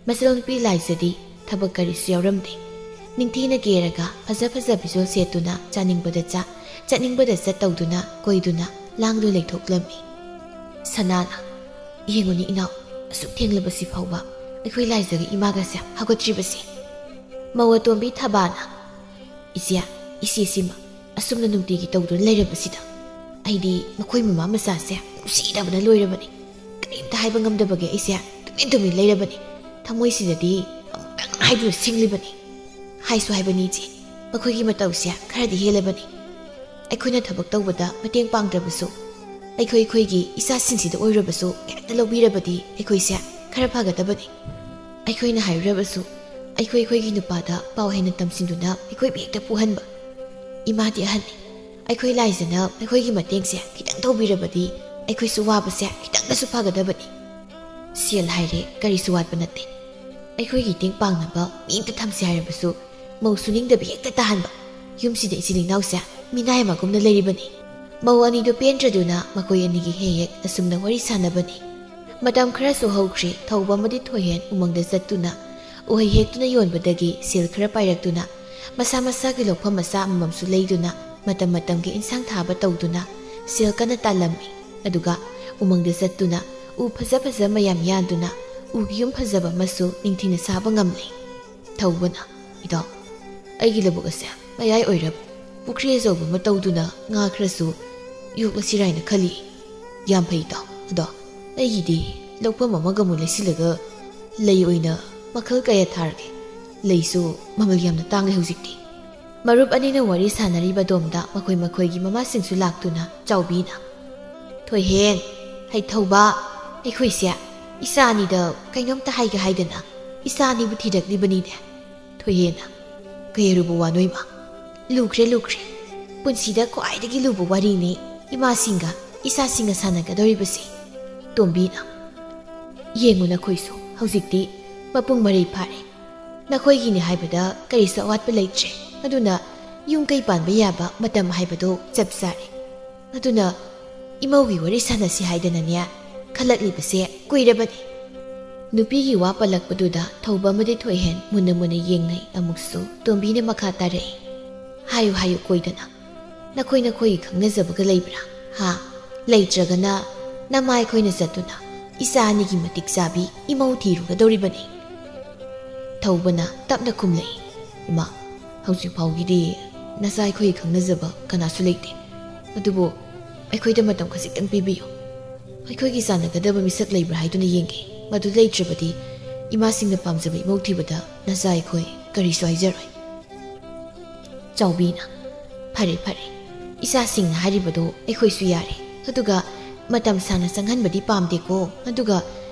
ꯃꯆꯜꯅꯨꯄꯤ ꯂꯥꯏꯖꯗꯤ ꯊꯕꯛ ꯀꯔꯤꯁꯨ ꯌꯥꯎꯔꯝꯗꯦ꯫ ꯅꯤꯡꯊꯤꯅ ꯀꯦꯔꯒ ꯐꯖ ꯐꯖ ꯐꯤꯖꯣꯜ ꯁꯦꯠꯇꯨꯅ ꯆꯥꯅꯤꯡꯕꯗ ꯆꯥ, ꯆꯠꯅꯤꯡꯕꯗ ꯆꯠ ꯇꯧꯗꯨꯅ ꯀꯣꯏꯗꯨꯅ ꯂꯥꯡꯗꯨꯅ ꯂꯩꯊꯣꯛꯂꯝꯃꯤ꯫ ꯁꯅꯥꯅ, "ꯌꯦꯡꯉꯨꯅꯤ ꯏꯅꯥꯎ, ꯑꯁꯨꯛ ꯊꯦꯡꯂꯕꯁꯤ ꯐꯥꯎꯕ ꯑꯩꯈꯣꯏ ꯂꯥꯏꯖꯒ ꯏꯃꯥꯒꯁꯦ ꯍꯧꯒꯠꯇ꯭ꯔꯤꯕꯁꯤ?" ꯃꯧ ꯑꯇꯣꯝꯕꯤ ꯊꯕꯥꯅ, "ꯏꯆꯦ, ꯏꯆꯦꯁꯤꯃ ꯑꯁꯨꯝꯅ ꯅꯨꯡꯇꯤꯒꯤ ꯇꯧꯗꯨꯅ ꯂꯩꯔꯕꯁꯤꯗ ꯑꯩꯗꯤ ꯃꯈꯣꯏ ꯃꯃꯥ ꯃꯆꯥꯁꯦ ꯅꯨꯡꯁꯤꯗꯕꯅ ꯂꯣꯏꯔꯕꯅꯤ꯫ ꯀꯔꯤꯝꯇ ꯍꯥꯏꯕ ꯉꯝꯗꯕꯒꯤ ꯑꯩꯁꯦ ꯇꯨꯃꯤꯟ ꯇꯨꯃꯤꯟ ꯂꯩꯔꯕꯅꯤ꯫ ꯊꯃꯣꯏꯁꯤꯗꯗꯤ ꯑꯃꯨꯛꯇꯪ ꯍꯥꯏꯗꯨꯅ ꯁꯤꯡꯂꯤꯕꯅꯤ꯫ ꯍꯥꯏꯁꯨ ꯍꯥꯏꯕꯅꯤ ꯏꯆꯦ, ꯃꯈꯣꯏꯒꯤ ꯃꯇꯧꯁꯦ ꯈꯔꯗꯤ ꯍꯦꯜꯂꯕꯅꯤ꯫ ꯑꯩꯈꯣꯏꯅ ꯊꯕꯛ ꯇꯧꯕꯗ ꯃꯇꯦꯡ ꯄꯥꯡꯗ꯭ꯔꯕꯁꯨ, ꯑꯩꯈꯣꯏ ꯑꯩꯈꯣꯏꯒꯤ ꯏꯆꯥꯁꯤꯡꯁꯤꯗ ꯑꯣꯏꯔꯕꯁꯨ ꯍꯦꯛꯇ ꯂꯧꯕꯤꯔꯕꯗꯤ ꯑꯩꯈꯣꯏꯁꯦ ꯈꯔ ꯐꯒꯗꯕꯅꯤ꯫ ꯑꯩꯈꯣꯏꯅ ꯍꯥꯏꯔꯨꯔꯕꯁꯨ ꯑꯩꯈꯣꯏ ꯑꯩꯈꯣꯏꯒꯤ ꯅꯨꯄꯥꯗ ꯄꯥꯎ ꯍꯦꯟꯅ ꯇꯝꯁꯤꯟꯗꯨꯅ ꯑꯩꯈꯣꯏꯕꯨ ꯍꯦꯛꯇ ꯄꯨꯍꯟꯕ꯫ ꯏꯃꯥꯗꯤ ꯑꯍꯟꯅꯤ, ꯑꯩꯈꯣꯏ ꯂꯥꯏꯖꯅ ꯑꯩꯈꯣꯏꯒꯤ ꯃꯇꯦꯡꯁꯦ ꯈꯤꯇꯪ ꯇꯧꯕꯤꯔꯕꯗꯤ ꯑꯩꯈꯣꯏꯁꯨ ꯋꯥꯕꯁꯦ ꯈꯤꯇꯪꯗꯁꯨ ꯐꯒꯗꯕꯅꯤ꯫ ꯁꯦꯜ ꯍꯥꯏꯔꯦ ꯀꯔꯤꯁꯨ ꯋꯥꯠꯄ ꯅꯠꯇꯦ꯫ ꯑꯩꯈꯣꯏꯒꯤ ꯇꯦꯡ ꯄꯥꯡꯅꯕ ꯃꯤ ꯑꯝꯇ ꯊꯝꯁꯦ ꯍꯥꯏꯔꯕꯁꯨ ꯃꯧ ꯁꯨꯅꯤꯡꯗꯕ ꯍꯦꯛꯇ ꯇꯥꯍꯟꯕ꯫ ꯌꯨꯝꯁꯤꯗ ꯏꯆꯤꯜ ꯏꯅꯥꯎꯁꯦ ꯃꯤꯅꯥꯏ ꯑꯃꯒꯨꯝꯅ ꯂꯩꯔꯤꯕꯅꯤ꯫" ꯃꯧ ꯑꯅꯤꯗꯨ ꯄꯦꯟꯗ꯭ꯔꯗꯨꯅ ꯃꯈꯣꯏ ꯑꯅꯤꯒꯤ ꯍꯦꯛ ꯍꯦꯛ ꯑꯁꯨꯝꯅ ꯋꯥꯔꯤ ꯁꯥꯟꯅꯕꯅꯤ꯫ ꯃꯇꯝ ꯈꯔꯁꯨ ꯍꯧꯈ꯭ꯔꯦ꯫ ꯊꯧꯕ ꯑꯃꯗꯤ ꯊꯣꯏꯍꯦꯟ ꯎꯃꯪꯗ ꯆꯠꯇꯨꯅ ꯎꯍꯩ ꯍꯦꯛꯇꯨꯅ ꯌꯣꯟꯕꯗꯒꯤ ꯁꯦꯜ ꯈꯔ ꯄꯥꯏꯔꯛꯇꯨꯅ ꯃꯁꯥ ꯃꯁꯥꯒꯤ ꯂꯧꯐꯝ ꯃꯆꯥ ꯑꯃꯃꯝꯁꯨ ꯂꯩꯗꯨꯅ ꯃꯇꯝ ꯃꯇꯝꯒꯤ ꯏꯟꯁꯥꯡ ꯊꯥꯕ ꯇꯧꯗꯨꯅ ꯁꯦꯜ ꯀꯟꯅ ꯇꯥꯜꯂꯝꯃꯤ꯫ ꯑꯗꯨꯒ ꯎꯃꯪꯗ ꯆꯠꯇꯨꯅ ꯎ ꯐꯖ ꯐꯖ ꯃꯌꯥꯝ ꯌꯥꯟꯗꯨꯅ ꯎꯒꯤ ꯌꯨꯝ ꯐꯖꯕ ꯑꯃꯁꯨ ꯅꯤꯡꯊꯤꯅ ꯁꯥꯕ ꯉꯝꯂꯦ꯫ ꯊꯧꯕꯅ, "ꯏꯇꯥꯎ, ꯑꯩꯒꯤ ꯂꯧꯕꯨꯛ ꯑꯁꯦ ꯃꯌꯥꯏ ꯑꯣꯏꯔꯞ ꯄꯨꯈ꯭ꯔꯤ ꯑꯆꯧꯕ ꯑꯃ ꯇꯧꯗꯨꯅ ꯉꯥ ꯈꯔꯁꯨ ꯌꯣꯛꯂꯁꯤꯔꯥ ꯍꯥꯏꯅ ꯈꯜꯂꯤ꯫" "ꯌꯥꯝ ꯐꯩ ꯏꯇꯥꯎ꯫ ꯑꯗꯣ ꯑꯩꯒꯤꯗꯤ ꯂꯧꯐꯝ ꯑꯃꯒ ꯑꯃꯨꯛ ꯂꯩꯁꯤꯜꯂꯒ ꯂꯩ ꯑꯣꯏꯅ ꯃꯈꯜ ꯀꯌꯥ ꯊꯥꯔꯒꯦ꯫ ꯂꯩꯁꯨ ꯃꯃꯜ ꯌꯥꯝꯅ ꯇꯥꯡꯂꯦ ꯍꯧꯖꯤꯛꯇꯤ꯫" ꯃꯔꯨꯞ ꯑꯅꯤꯅ ꯋꯥꯔꯤ ꯁꯥꯟꯅꯔꯤꯕ ꯑꯗꯣꯝꯗ ꯃꯈꯣꯏ ꯃꯈꯣꯏꯒꯤ ꯃꯃꯥꯁꯤꯡꯁꯨ ꯂꯥꯛꯇꯨꯅ ꯆꯥꯎꯕꯤꯅ, "ꯊꯣꯏꯍꯦꯟ, ꯍꯩꯊꯧꯕ, ꯑꯩꯈꯣꯏꯁꯦ ꯏꯆꯥ ꯑꯅꯤꯗ ꯀꯩꯅꯣꯝꯇ ꯍꯥꯏꯒꯦ ꯍꯥꯏꯗꯅ ꯏꯆꯥ ꯑꯅꯤꯕꯨ ꯊꯤꯔꯛꯂꯤꯕꯅꯤꯅꯦ꯫" ꯊꯣꯏꯍꯦꯟꯅ, "ꯀꯩ ꯑꯔꯨꯕ ꯋꯥꯅꯣ ꯏꯃꯥ? ꯂꯨꯈ꯭ꯔꯦ, ꯂꯨꯈ꯭ꯔꯦ꯫ ꯄꯨꯟꯁꯤꯗ ꯈ꯭ꯋꯥꯏꯗꯒꯤ ꯂꯨꯕ ꯋꯥꯔꯤꯅꯤ ꯏꯃꯥꯁꯤꯡꯒ ꯏꯆꯥꯁꯤꯡꯒ ꯁꯥꯟꯅꯒꯗꯧꯔꯤꯕꯁꯦ꯫" ꯇꯣꯝꯕꯤꯅ, "ꯌꯦꯡꯉꯨ ꯅꯈꯣꯏꯁꯨ ꯍꯧꯖꯤꯛꯇꯤ ꯃꯄꯨꯡ ꯃꯔꯩ ꯐꯥꯔꯦ꯫ ꯅꯈꯣꯏꯒꯤꯅꯤ ꯍꯥꯏꯕꯗ ꯀꯔꯤꯁꯨ ꯑꯋꯥꯠꯄ ꯂꯩꯇ꯭ꯔꯦ꯫ ꯑꯗꯨꯅ ꯌꯨꯝ ꯀꯩ ꯄꯥꯟꯕ ꯌꯥꯕ ꯃꯇꯝ ꯍꯥꯏꯕꯗꯣ ꯆꯞ ꯆꯥꯔꯦ꯫ ꯑꯗꯨꯅ ꯏꯃꯧꯒꯤ ꯋꯥꯔꯤ ꯁꯥꯟꯅꯁꯤ ꯍꯥꯏꯗꯅꯅꯦ ꯈꯜꯂꯛꯂꯤꯕꯁꯦ ꯀꯨꯏꯔꯕꯅꯤ꯫" ꯅꯨꯄꯤꯒꯤ ꯋꯥ ꯄꯜꯂꯛꯄꯗꯨꯗ ꯊꯧꯕ ꯑꯃꯗꯤ ꯊꯣꯏꯍꯦꯟ ꯃꯨꯟꯅ ꯃꯨꯟꯅ ꯌꯦꯡꯅꯩ꯫ ꯑꯃꯨꯛꯁꯨ ꯇꯣꯝꯕꯤꯅ ꯃꯈꯥ ꯇꯥꯔꯛꯏ, "ꯍꯥꯏꯌꯨ, ꯍꯥꯏꯌꯨ ꯀꯣꯏꯗꯅ꯫ ꯅꯈꯣꯏ ꯅꯈꯣꯏꯒꯤ ꯈꯪꯅꯖꯕꯒ ꯂꯩꯕ꯭ꯔꯥ? ꯍꯥ? ꯂꯩꯇ꯭ꯔꯒꯅ ꯅꯃꯥ ꯑꯩꯈꯣꯏꯅ ꯆꯠꯇꯨꯅ ꯏꯆꯥ ꯑꯅꯤꯒꯤ ꯃꯇꯤꯛ ꯆꯥꯕꯤ ꯏꯃꯧ ꯊꯤꯔꯨꯒꯗꯧꯔꯤꯕꯅꯤ꯫ ꯊꯧꯕꯅ ꯇꯞꯅ ꯈꯨꯝꯂꯛꯏ, "ꯏꯃꯥ, ꯍꯧꯖꯤꯛ ꯐꯥꯎꯒꯤꯗꯤ ꯅꯆꯥ ꯑꯩꯈꯣꯏꯒꯤ ꯈꯪꯅꯖꯕ ꯀꯅꯥꯁꯨ ꯂꯩꯇꯦ꯫ ꯑꯗꯨꯕꯨ ꯑꯩꯈꯣꯏꯗ ꯃꯇꯝ ꯈꯖꯤꯛꯇꯪ ꯄꯤꯕꯤꯌꯨ꯫ ꯑꯩꯈꯣꯏꯒꯤ ꯆꯥꯟꯅꯒꯗꯕ ꯃꯤꯁꯛ ꯂꯩꯕ꯭ꯔꯥ ꯍꯥꯏꯗꯨꯅ ꯌꯦꯡꯒꯦ꯫ ꯃꯗꯨ ꯂꯩꯇ꯭ꯔꯕꯗꯤ ꯏꯃꯥꯁꯤꯡꯅ ꯄꯥꯝꯖꯕ ꯏꯃꯧ ꯊꯤꯕꯗ ꯅꯆꯥ ꯑꯩꯈꯣꯏ ꯀꯔꯤꯁꯨ ꯍꯥꯏꯖꯔꯣꯏ꯫" ꯆꯥꯎꯕꯤꯅ, "ꯐꯔꯦ ꯐꯔꯦ, ꯏꯆꯥꯁꯤꯡꯅ ꯍꯥꯏꯔꯤꯕꯗꯣ ꯑꯩꯈꯣꯏꯁꯨ ꯌꯥꯔꯦ꯫ ꯑꯗꯨꯒ ꯃꯇꯝ ꯁꯥꯡꯅ ꯆꯪꯍꯟꯕꯗꯤ ꯄꯥꯝꯗꯦꯀꯣ꯫ ꯑꯗꯨꯒ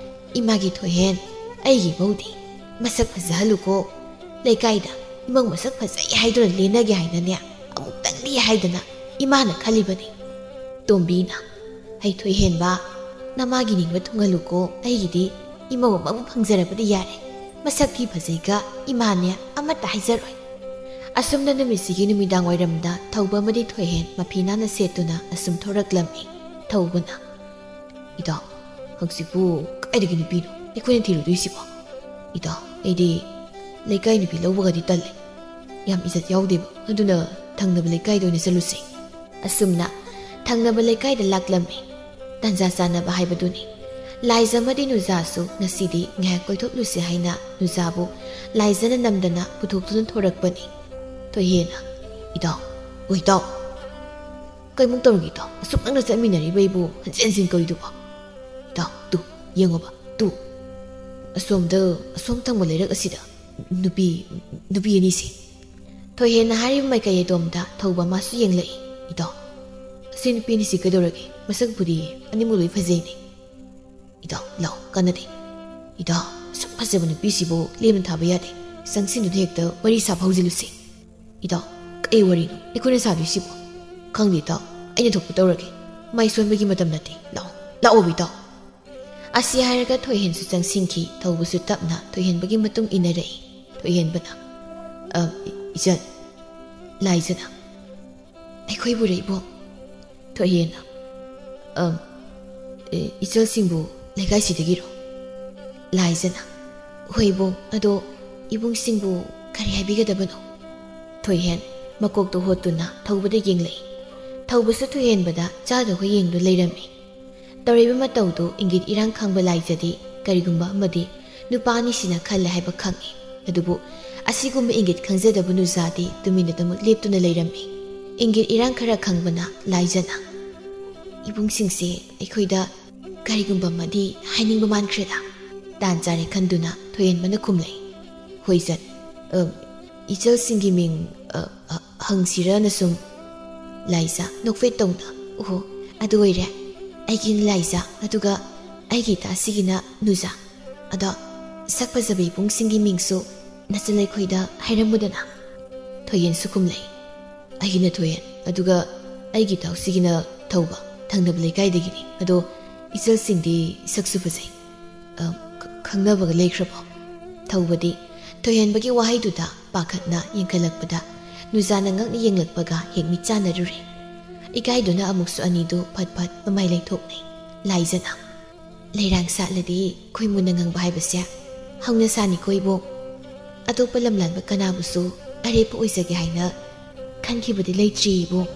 ꯏꯃꯥꯒꯤ ꯊꯣꯏꯍꯦꯟ, ꯑꯩꯒꯤ ꯃꯧꯗꯤ ꯃꯁꯛ ꯐꯖꯍꯜꯂꯨꯀꯣ꯫ ꯂꯩꯀꯥꯏꯗ ꯏꯃꯧ ꯃꯁꯛ ꯐꯖꯩ ꯍꯥꯏꯗꯨꯅ ꯂꯦꯟꯅꯒꯦ ꯍꯥꯏꯅꯅꯦ, ꯑꯃꯨꯛꯇꯪꯗꯤ ꯍꯥꯏꯗꯅ ꯏꯃꯥꯅ ꯈꯜꯂꯤꯕꯅꯤ꯫" ꯇꯣꯝꯕꯤꯅ, "ꯍꯩ ꯊꯣꯏꯍꯦꯟꯕ, ꯅꯃꯥꯒꯤ ꯅꯤꯡꯕ ꯊꯨꯡꯍꯜꯂꯨꯀꯣ꯫ ꯑꯩꯒꯤꯗꯤ ꯏꯃꯧ ꯑꯃꯕꯨ ꯐꯪꯖꯔꯕꯗꯤ ꯌꯥꯔꯦ꯫ ꯃꯁꯛ ꯊꯤ ꯐꯖꯩꯒ ꯏꯃꯥꯅꯦ ꯑꯃꯠꯇ ꯍꯥꯏꯖꯔꯣꯏ꯫" ꯑꯁꯨꯝꯅ ꯅꯨꯃꯤꯠꯁꯤꯒꯤ ꯅꯨꯃꯤꯗꯥꯡ ꯋꯥꯏꯔꯝꯗ ꯊꯧꯕ ꯑꯃꯗꯤ ꯊꯣꯏꯍꯦꯟ ꯃꯐꯤ ꯅꯥꯟꯅ ꯁꯦꯠꯇꯨꯅ ꯑꯁꯨꯝ ꯊꯣꯔꯛꯂꯝꯃꯤ꯫ ꯊꯧꯕꯅ, "ꯏꯇꯥꯎ, ꯍꯧꯖꯤꯛꯄꯨ ꯀꯥꯏꯗꯒꯤ ꯅꯨꯄꯤꯅꯣ ꯑꯩꯈꯣꯏꯅ ꯊꯤꯔꯨꯗꯣꯏꯁꯤꯕꯣ? ꯏꯇꯥꯎ, ꯑꯩꯗꯤ ꯂꯩꯀꯥꯏ ꯅꯨꯄꯤ ꯂꯧꯕꯒꯗꯤ ꯇꯜꯂꯦ꯫ ꯌꯥꯝ ꯏꯖꯠ ꯌꯥꯎꯗꯦꯕ꯫ ꯑꯗꯨꯅ ꯊꯪꯅꯕ ꯂꯩꯀꯥꯏꯗ ꯑꯣꯏꯅ ꯆꯠꯂꯨꯁꯦ꯫" ꯑꯁꯨꯝꯅ ꯊꯪꯅꯕ ꯂꯩꯀꯥꯏꯗ ꯂꯥꯛꯂꯝꯃꯤ꯫ ꯇꯥꯟꯖꯥ ꯆꯥꯅꯕ ꯍꯥꯏꯕꯗꯨꯅꯤ꯫ ꯂꯥꯏꯖ ꯑꯃꯗꯤ ꯅꯨꯖꯥꯁꯨ ꯉꯁꯤꯗꯤ ꯉꯥꯏꯍꯥꯛ ꯀꯣꯏꯊꯣꯛꯂꯨꯁꯤ ꯍꯥꯏꯅ ꯅꯨꯖꯥꯕꯨ ꯂꯥꯏꯖꯅ ꯅꯝꯗꯅ ꯄꯨꯊꯣꯛꯇꯨꯅ ꯊꯣꯔꯛꯄꯅꯤ꯫ ꯊꯣꯏꯍꯦꯟꯅ, "ꯏꯇꯥꯎ, ꯑꯣ ꯏꯇꯥꯎ, ꯀꯩꯃꯨꯛ ꯇꯧꯔꯒꯦ ꯏꯇꯥꯎ? ꯑꯁꯨꯛ ꯅꯛꯅ ꯆꯠꯃꯤꯟꯅꯔꯤꯕ ꯑꯩꯕꯨ ꯍꯟꯖꯤꯟ ꯍꯟꯖꯤꯟ ꯀꯧꯔꯤꯗꯨꯕꯣ? ꯏꯇꯥꯎ, ꯇꯨ, ꯌꯦꯡꯉꯣꯕ, ꯇꯨ꯫ ꯑꯁꯣꯝꯗ, ꯑꯁꯣꯝ ꯊꯪꯕ ꯂꯩꯔꯛ ꯑꯁꯤꯗ ꯅꯨꯄꯤ, ꯅꯨꯄꯤ ꯑꯅꯤꯁꯦ꯫" ꯊꯣꯏꯍꯦꯟꯅ ꯍꯥꯏꯔꯤꯕ ꯃꯥꯏꯀꯩ ꯑꯗꯣꯝꯗ ꯊꯧꯕ ꯃꯥꯁꯨ ꯌꯦꯡꯂꯛꯏ꯫ "ꯏꯇꯥꯎ, ꯑꯁꯤ ꯅꯨꯄꯤ ꯑꯅꯤꯁꯤ ꯀꯩꯗꯧꯔꯒꯦ? ꯃꯁꯛꯄꯨꯗꯤ ꯑꯅꯤꯃꯛ ꯂꯣꯏ ꯐꯖꯩꯅꯦ꯫" "ꯏꯇꯥꯎ, ꯂꯥꯛꯑꯣ, ꯀꯥꯟꯅꯗꯦ꯫ ꯏꯇꯥꯎ, ꯑꯁꯨꯛ ꯐꯖꯕ ꯅꯨꯄꯤꯁꯤꯕꯨ ꯂꯦꯝꯅ ꯊꯥꯕ ꯌꯥꯗꯦ꯫ ꯆꯪꯁꯤꯟꯗꯨꯅ ꯍꯦꯛꯇ ꯋꯥꯔꯤ ꯁꯥꯕ ꯍꯧꯖꯤꯜꯂꯨꯁꯦ꯫" "ꯏꯇꯥꯎ, ꯀꯩ ꯋꯥꯔꯤꯅꯣ ꯑꯩꯈꯣꯏꯅ ꯁꯥꯗꯣꯏꯁꯤꯕꯣ?" "ꯈꯪꯗꯦ ꯏꯇꯥꯎ, ꯑꯩꯅ ꯊꯣꯛꯄ ꯇꯧꯔꯒꯦ꯫ ꯃꯥꯏ ꯁꯣꯟꯕꯒꯤ ꯃꯇꯝ ꯅꯠꯇꯦ꯫ ꯂꯥꯛꯑꯣ, ꯂꯥꯛꯑꯣꯕ ꯏꯇꯥꯎ꯫" ꯑꯁꯤ ꯍꯥꯏꯔꯒ ꯊꯣꯏꯍꯦꯟꯁꯨ ꯆꯪꯁꯤꯟꯈꯤ꯫ ꯊꯧꯕꯁꯨ ꯇꯞꯅ ꯊꯣꯏꯍꯦꯟꯕꯒꯤ ꯃꯇꯨꯡ ꯏꯟꯅꯔꯛꯏ꯫ ꯊꯣꯏꯍꯦꯟꯕꯅ, "ꯑ, ꯏꯆꯟ, ꯂꯥꯏꯖꯅ, ꯑꯩꯈꯣꯏꯕꯨꯔ ꯏꯕꯨꯡ?" ꯊꯣꯏꯍꯦꯟꯅ, "ꯑ, ꯑꯦ, ꯏꯆꯜꯁꯤꯡꯕꯨ ꯂꯩꯀꯥꯏꯁꯤꯗꯒꯤꯔꯣ?" ꯂꯥꯏꯖꯅ, "ꯍꯣꯏ ꯏꯕꯨꯡ, ꯑꯗꯣ ꯏꯕꯨꯡꯁꯤꯡꯕꯨ ꯀꯔꯤ ꯍꯥꯏꯕꯤꯒꯗꯕꯅꯣ?" ꯊꯣꯏꯍꯦꯟ ꯃꯀꯣꯛꯇꯨ ꯍꯣꯠꯇꯨꯅ ꯊꯧꯕꯗ ꯌꯦꯡꯂꯛꯏ꯫ ꯊꯧꯕꯁꯨ ꯊꯣꯏꯍꯦꯟꯕꯗ ꯆꯥꯗꯨꯒ ꯌꯦꯡꯗꯨꯅ ꯂꯩꯔꯝꯃꯤ꯫ ꯇꯧꯔꯤꯕ ꯃꯇꯧꯗꯨ ꯏꯪꯒꯤꯠ ꯏꯔꯥꯡ ꯈꯪꯕ ꯂꯥꯏꯖꯗꯤ ꯀꯔꯤꯒꯨꯝꯕ ꯑꯃꯗꯤ ꯅꯨꯄꯥ ꯑꯅꯤꯁꯤꯅ ꯈꯜꯂꯦ ꯍꯥꯏꯕ ꯈꯪꯏ꯫ ꯑꯗꯨꯕꯨ ꯑꯁꯤꯒꯨꯝꯕ ꯏꯪꯒꯤꯠ ꯈꯪꯖꯗꯕ ꯅꯨꯖꯥꯗꯤ ꯇꯨꯃꯤꯟꯅꯗꯃꯛ ꯂꯦꯞꯇꯨꯅ ꯂꯩꯔꯝꯃꯤ꯫ ꯏꯪꯒꯤꯠ ꯏꯔꯥꯡ ꯈꯔ ꯈꯪꯕꯅ ꯂꯥꯏꯖꯅ, "ꯏꯕꯨꯡꯁꯤꯡꯁꯦ ꯑꯩꯈꯣꯏꯗ ꯀꯔꯤꯒꯨꯝꯕ ꯑꯃꯗꯤ ꯍꯥꯏꯅꯤꯡꯕ ꯃꯥꯟꯈ꯭ꯔꯦꯗ?" ꯇꯥꯟ ꯆꯥꯔꯦ ꯈꯟꯗꯨꯅ ꯊꯣꯏꯍꯦꯟꯕꯅ ꯈꯨꯝꯂꯩ꯫ ꯍꯣꯏ ꯖꯟ, ꯑ, ꯏꯆꯜꯁꯤꯡꯒꯤ ꯃꯤꯡ, ꯑ, ꯑ, ꯍꯪꯁꯤꯔꯅ ꯁꯨꯝ꯫ ꯂꯥꯏꯖ ꯅꯣꯛꯐꯦꯠ ꯇꯧꯅ, "ꯑꯣꯍꯣ, ꯑꯗꯨ ꯑꯣꯏꯔꯦ꯫ ꯑꯩꯒꯤꯅ ꯂꯥꯏꯖ, ꯑꯗꯨꯒ ꯑꯩꯒꯤ ꯏꯇꯥꯁꯤꯒꯤꯅ ꯅꯨꯖꯥ꯫ ꯑꯗꯣ ꯁꯛ ꯐꯖꯕ ꯏꯕꯨꯡꯁꯤꯡꯒꯤ ꯃꯤꯡꯁꯨ ꯅꯆꯜ ꯑꯩꯈꯣꯏꯗ ꯍꯥꯏꯔꯝꯃꯨꯗꯅ?" ꯊꯣꯏꯍꯦꯟꯁꯨ ꯈꯨꯝꯂꯩ꯫ "ꯑꯩꯒꯤꯅ ꯊꯣꯏꯍꯦꯟ, ꯑꯗꯨꯒ ꯑꯩꯒꯤ ꯏꯇꯥꯎꯁꯤꯒꯤꯅ ꯊꯧꯕ, ꯊꯪꯅꯕ ꯂꯩꯀꯥꯏꯗꯒꯤꯅꯤ꯫ ꯑꯗꯣ ꯏꯆꯜꯁꯤꯡꯗꯤ ꯁꯛꯁꯨ ꯐꯖꯩ꯫ ꯑ, ꯈ-, ꯈꯪꯅꯕꯒ ꯂꯩꯈ꯭ꯔꯕꯣ?" ꯊꯧꯕꯗꯤ ꯊꯣꯏꯍꯦꯟꯕꯒꯤ ꯋꯥꯍꯩꯗꯨꯗ ꯄꯥꯈꯠꯅ ꯌꯦꯡꯈꯠꯂꯛꯄꯗ ꯅꯨꯖꯥꯅ ꯉꯛꯅ ꯌꯦꯡꯂꯛꯄꯒ ꯍꯦꯛ ꯃꯤꯠ ꯆꯥꯟꯅꯔꯨꯔꯦ꯫ ꯏꯀꯥꯏꯗꯨꯅ ꯑꯃꯨꯛꯁꯨ ꯑꯅꯤꯗꯨ ꯐꯠ ꯐꯠ ꯃꯃꯥꯏ ꯂꯩꯊꯣꯛꯅꯩ꯫ ꯂꯥꯏꯖꯅ, "ꯂꯩꯔꯥꯡ ꯁꯥꯠꯂꯗꯤ ꯈꯣꯏ ꯃꯨꯟꯅ ꯉꯪꯕ ꯍꯥꯏꯕꯁꯦ ꯍꯧꯅ ꯁꯥꯅꯤꯀꯣ ꯏꯕꯣꯛ꯫ ꯑꯇꯣꯞꯄ ꯂꯝꯂꯥꯟꯕ ꯀꯅꯥꯕꯨꯁꯨ ꯑꯔꯦꯞꯄ ꯑꯣꯏꯖꯒꯦ ꯍꯥꯏꯅ ꯈꯟꯈꯤꯕꯗꯤ ꯂꯩꯇ꯭ꯔꯤ ꯏꯕꯣꯛ꯫"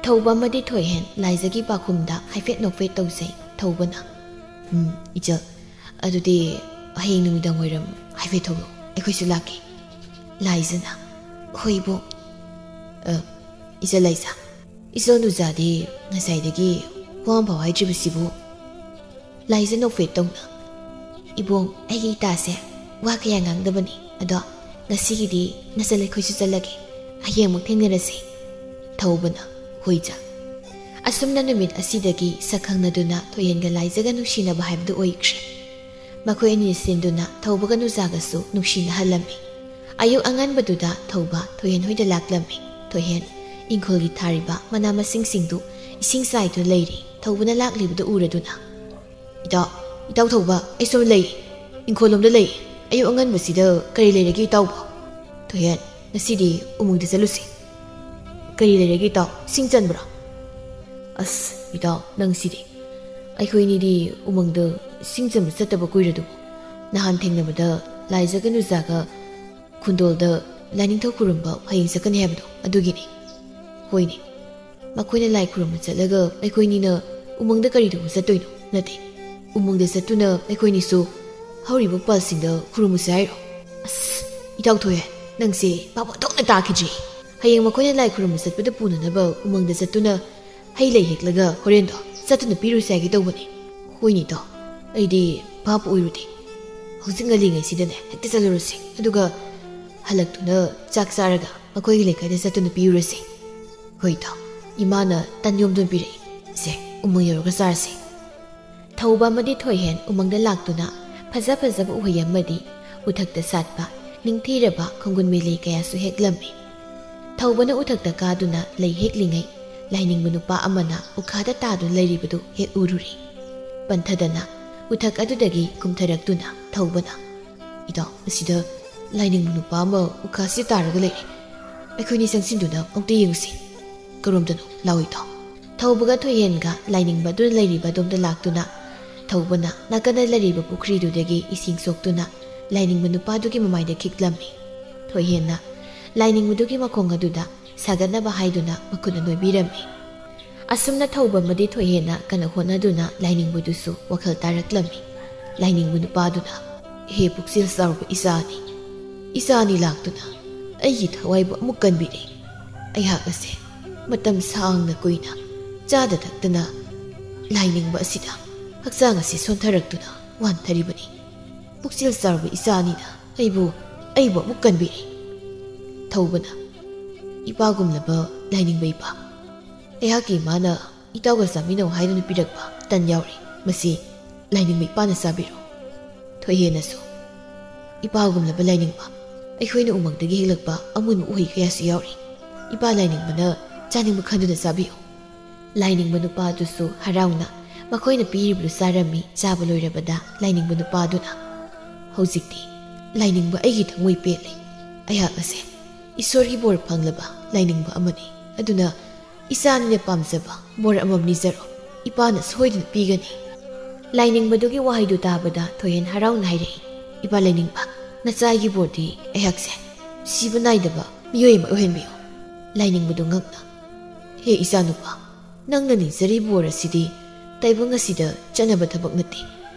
ꯊꯧꯕ ꯑꯃꯗꯤ ꯊꯣꯏꯍꯦꯟ ꯂꯥꯏꯖꯒꯤ ꯄꯥꯎꯈꯨꯝꯗ ꯍꯥꯏꯐꯦꯠ ꯅꯣꯛꯐꯦꯠ ꯇꯧꯖꯩ꯫ ꯊꯧꯕꯅ, "ꯎꯝ, ꯏꯆꯜ, ꯑꯗꯨꯗꯤ ꯍꯌꯦꯡ ꯅꯨꯃꯤꯗꯥꯡ ꯋꯥꯏꯔꯝ ꯍꯥꯏꯐꯦꯠ ꯊꯣꯛꯂꯛꯑꯣ, ꯑꯩꯈꯣꯏꯁꯨ ꯂꯥꯛꯀꯦ꯫" ꯂꯥꯏꯖꯅ, "ꯍꯣꯏ ꯏꯕꯣꯛ꯫" "ꯑ, ꯏꯆꯜ ꯂꯥꯏꯖ, ꯏꯆꯜ ꯅꯨꯖꯥꯗꯤ ꯉꯁꯥꯏꯗꯒꯤ ꯋꯥ ꯑꯃꯐꯥꯎ ꯍꯥꯏꯗ꯭ꯔꯤꯕꯁꯤꯕꯨ?" ꯂꯥꯏꯖ ꯅꯣꯛꯐꯦꯠ ꯇꯧꯅ, "ꯏꯕꯣꯡ, ꯑꯩꯒꯤ ꯏꯇꯥꯁꯦ ꯋꯥ ꯀꯌꯥ ꯉꯥꯡꯗꯕꯅꯤ꯫ ꯑꯗꯣ ꯉꯁꯤꯒꯤꯗꯤ ꯅꯆꯜ ꯑꯩꯈꯣꯏꯁꯨ ꯆꯠꯂꯒꯦ꯫ ꯍꯌꯦꯡ ꯑꯃꯨꯛ ꯊꯦꯡꯅꯔꯁꯦ꯫" ꯊꯧꯕꯅ, "ꯍꯣꯏ ꯏꯆꯥ꯫" ꯑꯁꯨꯝꯅ ꯅꯨꯃꯤꯠ ꯑꯁꯤꯗꯒꯤ ꯁꯛ ꯈꯪꯅꯗꯨꯅ ꯊꯣꯏꯍꯦꯟꯒ ꯂꯥꯏꯖꯒ ꯅꯨꯡꯁꯤꯅꯕ ꯍꯥꯏꯕꯗꯨ ꯑꯣꯏꯈ꯭ꯔꯦ꯫ ꯃꯈꯣꯏ ꯑꯅꯤ ꯁꯤꯟꯗꯨꯅ ꯊꯧꯕꯒ ꯅꯨꯖꯥꯒꯁꯨ ꯅꯨꯡꯁꯤꯅꯍꯜꯂꯝꯃꯤ꯫ ꯑꯌꯨꯛ ꯑꯉꯟꯕꯗꯨꯗ ꯊꯧꯕ ꯊꯣꯏꯍꯦꯟ ꯍꯣꯏꯗ ꯂꯥꯛꯂꯝꯃꯤ꯫ ꯊꯣꯏꯍꯦꯟ ꯏꯪꯈꯣꯜꯒꯤ ꯊꯥꯔꯤꯕ ꯃꯅꯥ ꯃꯁꯤꯡꯁꯤꯡꯗꯨ ꯏꯁꯤꯡ ꯆꯥꯏꯗꯨꯅ ꯂꯩꯔꯤ꯫ ꯊꯧꯕꯅ ꯂꯥꯛꯂꯤꯕꯗꯨ ꯎꯔꯗꯨꯅ, "ꯏꯇꯥꯎ, ꯏꯇꯥꯎ ꯊꯧꯕ, ꯑꯩ ꯁꯣꯝ ꯂꯩ꯫ ꯏꯪꯈꯣꯜꯂꯣꯝꯗ ꯂꯩ꯫ ꯑꯌꯨꯛ ꯑꯉꯟꯕꯁꯤꯗ ꯀꯔꯤ ꯂꯩꯔꯒꯦ ꯏꯇꯥꯎꯕꯣ?" ꯊꯣꯏꯍꯦꯟ, "ꯉꯁꯤꯗꯤ ꯎꯃꯪꯗ ꯆꯠꯂꯨꯁꯤ꯫" "ꯀꯔꯤ ꯂꯩꯔꯒꯦ ꯏꯇꯥꯎ? ꯁꯤꯡ ꯆꯟꯕ꯭ꯔꯣ?" "ꯑꯁ, ꯏꯇꯥꯎ, ꯅꯪꯁꯤꯗꯤ꯫ ꯑꯩꯈꯣꯏꯅꯤꯗꯤ ꯎꯃꯪꯗ ꯁꯤꯡ ꯆꯟꯕ ꯆꯠꯇꯕ ꯀꯨꯏꯔꯗꯨꯕꯨ꯫ ꯅꯍꯥꯟ ꯊꯦꯡꯅꯕꯗ ꯂꯥꯏꯖꯒ ꯅꯨꯖꯥꯒ ꯈꯨꯟꯗꯣꯜꯗ ꯂꯥꯏꯅꯤꯡꯊꯧ ꯈꯨꯔꯨꯝꯕ ꯍꯌꯦꯡ ꯆꯠꯀꯅꯤ ꯍꯥꯏꯕꯗꯣ, ꯑꯗꯨꯒꯤꯅꯤ꯫" "ꯍꯣꯏꯅꯦ, ꯃꯈꯣꯏꯅ ꯂꯥꯏ ꯈꯨꯔꯨꯝꯕ ꯆꯠꯂꯒ ꯑꯩꯈꯣꯏꯅꯤꯅ ꯎꯃꯪꯗ ꯀꯔꯤ ꯇꯧꯕ ꯆꯠꯇꯣꯏꯅꯣ? ꯅꯠꯇꯦ, ꯎꯃꯪꯗ ꯆꯠꯇꯨꯅ ꯑꯩꯈꯣꯏꯅꯤꯁꯨ ꯍꯧꯔꯤꯕ ꯄꯥꯜꯁꯤꯡꯗ ꯈꯨꯔꯨꯝꯃꯨꯁꯦ ꯍꯥꯏꯔꯣ? ꯑꯁ, ꯏꯇꯥꯎ ꯊꯣꯏ, ꯅꯪꯁꯦ ꯚꯥꯞ ꯑꯣꯟꯊꯣꯛꯅ ꯇꯥꯈꯤꯗ꯭ꯔꯦ꯫ ꯍꯌꯦꯡ ꯃꯈꯣꯏꯅ ꯂꯥꯏ ꯈꯨꯔꯨꯝꯕ ꯆꯠꯄꯗ ꯄꯨꯅꯅꯕ ꯎꯃꯪꯗ ꯆꯠꯇꯨꯅ ꯍꯩ ꯂꯩ ꯍꯦꯛꯂꯒ ꯍꯣꯔꯦꯟꯗꯣ ꯆꯠꯇꯨꯅ ꯄꯤꯔꯨꯁꯦ ꯍꯥꯏꯒꯦ ꯇꯧꯕꯅꯦ꯫ ꯍꯣꯏꯅꯦ ꯏꯇꯥꯎ, ꯑꯩꯗꯤ ꯚꯥꯞ ꯑꯣꯏꯔꯨꯗꯦ꯫ ꯍꯧꯖꯤꯛ ꯉꯜꯂꯤꯉꯩꯁꯤꯗꯅꯦ ꯍꯦꯛꯇ ꯆꯠꯂꯨꯔꯁꯦ, ꯑꯗꯨꯒ ꯍꯜꯂꯛꯇꯨꯅ ꯆꯥꯛ ꯆꯥꯔꯒ ꯃꯈꯣꯏꯒꯤ ꯂꯩꯀꯥꯏꯗ ꯆꯠꯇꯨꯅ ꯄꯤꯔꯨꯔꯁꯦ꯫ ꯍꯣꯏ ꯏꯇꯥꯎ, ꯏꯃꯥꯅ ꯇꯟ ꯌꯣꯝꯗꯨꯅ ꯄꯤꯔꯛꯏ꯫ ꯁꯦ, ꯎꯃꯪ ꯌꯧꯔꯒ ꯆꯥꯔꯁꯦ꯫ ꯊꯧꯕ ꯑꯃꯗꯤ ꯊꯣꯏꯍꯦꯟ ꯎꯃꯪꯗ ꯂꯥꯛꯇꯨꯅ ꯐꯖ ꯐꯖꯕ ꯎꯍꯩ ꯑꯃꯗꯤ ꯎꯊꯛꯇ ꯁꯥꯠꯄ ꯅꯤꯡꯊꯤꯔꯕ ꯈꯣꯡꯒꯨꯟ ꯃꯦꯂꯩ ꯀꯌꯥꯁꯨ ꯍꯦꯛꯂꯝꯃꯤ꯫ ꯊꯧꯕꯅ ꯎꯊꯛꯇ ꯀꯥꯗꯨꯅ ꯂꯩ ꯍꯦꯛꯂꯤꯉꯩ, ꯂꯥꯏꯅꯤꯡꯕ ꯅꯨꯄꯥ ꯑꯃꯅ ꯎꯈꯥꯗ ꯇꯥꯗꯨꯅ ꯂꯩꯔꯤꯕꯗꯨ ꯍꯦꯛ ꯎꯔꯨꯔꯦ꯫ ꯄꯟꯊꯗꯅ ꯎꯊꯛ ꯑꯗꯨꯗꯒꯤ ꯀꯨꯝꯊꯔꯛꯇꯨꯅ ꯊꯧꯕꯅ, "ꯏꯇꯥꯎ, ꯑꯁꯤꯗ ꯂꯥꯏꯅꯤꯡꯕ ꯅꯨꯄꯥ ꯑꯃ ꯎꯈꯥꯁꯤ ꯇꯥꯔꯒ ꯂꯩꯔꯦ꯫ ꯑꯩꯈꯣꯏꯅꯤ ꯆꯪꯁꯤꯟꯗꯨꯅ ꯑꯃꯨꯛꯇ ꯌꯦꯡꯉꯨꯁꯤ꯫ ꯀꯔꯣꯝꯗꯅꯣ? ꯂꯥꯛꯑꯣ ꯏꯇꯥꯎ꯫" ꯊꯧꯕꯒ ꯊꯣꯏꯍꯦꯟꯒ ꯂꯥꯏꯅꯤꯡꯕ ꯑꯗꯨꯅ ꯂꯩꯔꯤꯕ ꯑꯗꯣꯝꯗ ꯂꯥꯛꯇꯨꯅ ꯊꯧꯕꯅ ꯅꯥꯀꯟꯗ ꯂꯩꯔꯤꯕ ꯄꯨꯈ꯭ꯔꯤꯗꯨꯗꯒꯤ ꯏꯁꯤꯡ ꯁꯣꯛꯇꯨꯅ ꯂꯥꯏꯅꯤꯡꯕ ꯅꯨꯄꯥꯗꯨꯒꯤ ꯃꯃꯥꯏꯗ ꯈꯤꯛꯂꯝꯃꯤ꯫ ꯊꯣꯏꯍꯦꯟꯅ ꯂꯥꯏꯅꯤꯡꯕꯗꯨꯒꯤ ꯃꯈꯣꯡ ꯑꯗꯨꯗ ꯁꯥꯒꯠꯅꯕ ꯍꯥꯏꯗꯨꯅ ꯃꯈꯨꯠꯅ ꯅꯣꯏꯕꯤꯔꯝꯃꯤ꯫ ꯑꯁꯨꯝꯅ ꯊꯧꯕ ꯑꯃꯗꯤ ꯊꯣꯏꯍꯦꯟꯅ ꯀꯟꯅ ꯍꯣꯠꯅꯗꯨꯅ ꯂꯥꯏꯅꯤꯡꯕꯗꯨꯁꯨ ꯋꯥꯈꯜ ꯇꯥꯔꯛꯂꯝꯃꯤ꯫ ꯂꯥꯏꯅꯤꯡꯕ ꯅꯨꯄꯥꯗꯨꯅ, "ꯍꯦ ꯄꯨꯛꯆꯦꯜ ꯆꯥꯎꯔꯕ ꯏꯆꯥ ꯑꯅꯤ, ꯏꯆꯥ ꯑꯅꯤ ꯂꯥꯛꯇꯨꯅ ꯑꯩꯒꯤ ꯊꯋꯥꯏꯕꯨ ꯑꯃꯨꯛ ꯀꯟꯕꯤꯔꯦ꯫ ꯑꯩꯍꯥꯛ ꯑꯁꯦ ꯃꯇꯝ ꯁꯥꯡꯅ ꯀꯨꯏꯅ ꯆꯥꯗ ꯊꯛꯇꯅ ꯂꯥꯏꯅꯤꯡꯕ ꯑꯁꯤꯗ ꯍꯛꯆꯥꯡ ꯑꯁꯤ ꯁꯣꯟꯊꯔꯛꯇꯨꯅ ꯋꯥꯟꯊꯔꯤꯕꯅꯤ꯫ ꯄꯨꯛꯆꯦꯜ ꯆꯥꯎꯔꯕ ꯏꯆꯥ ꯑꯅꯤꯅ ꯑꯩꯕꯨ, ꯑꯩꯕꯨ ꯑꯃꯨꯛ ꯀꯟꯕꯤꯔꯦ꯫" ꯊꯧꯕꯅ, "ꯏꯄꯥꯒꯨꯝꯂꯕ ꯂꯥꯏꯅꯤꯡꯕ ꯏꯄꯥ, ꯑꯩꯍꯥꯛꯀꯤ ꯏꯃꯥꯅ ꯏꯇꯥꯎꯒ ꯆꯥꯃꯤꯟꯅꯧ ꯍꯥꯏꯗꯨꯅ ꯄꯤꯔꯛꯄ ꯇꯟ ꯌꯥꯎꯔꯤ꯫ ꯃꯁꯤ ꯂꯥꯏꯅꯤꯡꯕ ꯏꯄꯥꯅ ꯆꯥꯕꯤꯔꯣ꯫" ꯊꯣꯏꯍꯦꯟꯅꯁꯨ, "ꯏꯄꯥꯒꯨꯝꯂꯕ ꯂꯥꯏꯅꯤꯡꯕ, ꯑꯩꯈꯣꯏꯅ ꯎꯃꯪꯗꯒꯤ ꯍꯦꯛꯂꯛꯄ ꯑꯃꯨꯟꯕ ꯎꯍꯩ ꯀꯌꯥꯁꯨ ꯌꯥꯎꯔꯤ꯫ ꯏꯄꯥ ꯂꯥꯏꯅꯤꯡꯕꯅ ꯆꯥꯅꯤꯡꯕ ꯈꯟꯗꯨꯅ ꯆꯥꯕꯤꯌꯨ꯫" ꯂꯥꯏꯅꯤꯡꯕ ꯅꯨꯄꯥ ꯑꯗꯨꯁꯨ ꯍꯔꯥꯎꯅ ꯃꯈꯣꯏꯅ ꯄꯤꯔꯤꯕꯗꯨ ꯆꯥꯔꯝꯃꯤ꯫ ꯆꯥꯕ ꯂꯣꯏꯔꯕꯗ ꯂꯥꯏꯅꯤꯡꯕ ꯅꯨꯄꯥ ꯑꯗꯨꯅ, "ꯍꯧꯖꯤꯛꯇꯤ ꯂꯥꯏꯅꯤꯡꯕ ꯑꯩꯒꯤ ꯊꯃꯣꯏ ꯄꯦꯜꯂꯦ꯫ ꯑꯩꯍꯥꯛ ꯑꯁꯦ ꯏꯁꯣꯔꯒꯤ ꯕꯣꯔ ꯐꯪꯂꯕ ꯂꯥꯏꯅꯤꯡꯕ ꯑꯃꯅꯤ꯫ ꯑꯗꯨꯅ ꯏꯆꯥ ꯑꯅꯤꯅ ꯄꯥꯝꯖꯕ ꯕꯣꯔ ꯑꯃꯃꯝ ꯅꯤꯖꯔꯣ, ꯏꯄꯥꯅ ꯁꯣꯏꯗꯅ ꯄꯤꯒꯅꯤ꯫" ꯂꯥꯏꯅꯤꯡꯕꯗꯨꯒꯤ ꯋꯥꯍꯩꯗꯨ ꯇꯥꯕꯗ ꯊꯣꯏꯍꯦꯟ ꯍꯔꯥꯎꯅ ꯍꯥꯏꯔꯛꯏ, "ꯏꯄꯥ ꯂꯥꯏꯅꯤꯡꯕ, ꯅꯆꯥꯒꯤ ꯕꯣꯔꯗꯤ ꯑꯩꯍꯥꯛꯁꯦ ꯁꯤꯕ ꯅꯥꯏꯗꯕ ꯃꯤꯑꯣꯏ ꯑꯃ ꯑꯣꯏꯍꯟꯕꯤꯌꯨ꯫" ꯂꯥꯏꯅꯤꯡꯕꯗꯨ ꯉꯛꯅ, "ꯍꯦ ꯏꯆꯥꯅꯨꯄꯥ, ꯅꯪꯅ ꯅꯤꯖꯔꯤꯕ ꯋꯥꯔ ꯑꯁꯤꯗꯤ ꯇꯥꯏꯕꯪ ꯑꯁꯤꯗ ꯆꯠꯅꯕ ꯊꯕꯛ ꯅꯠꯇꯦ꯫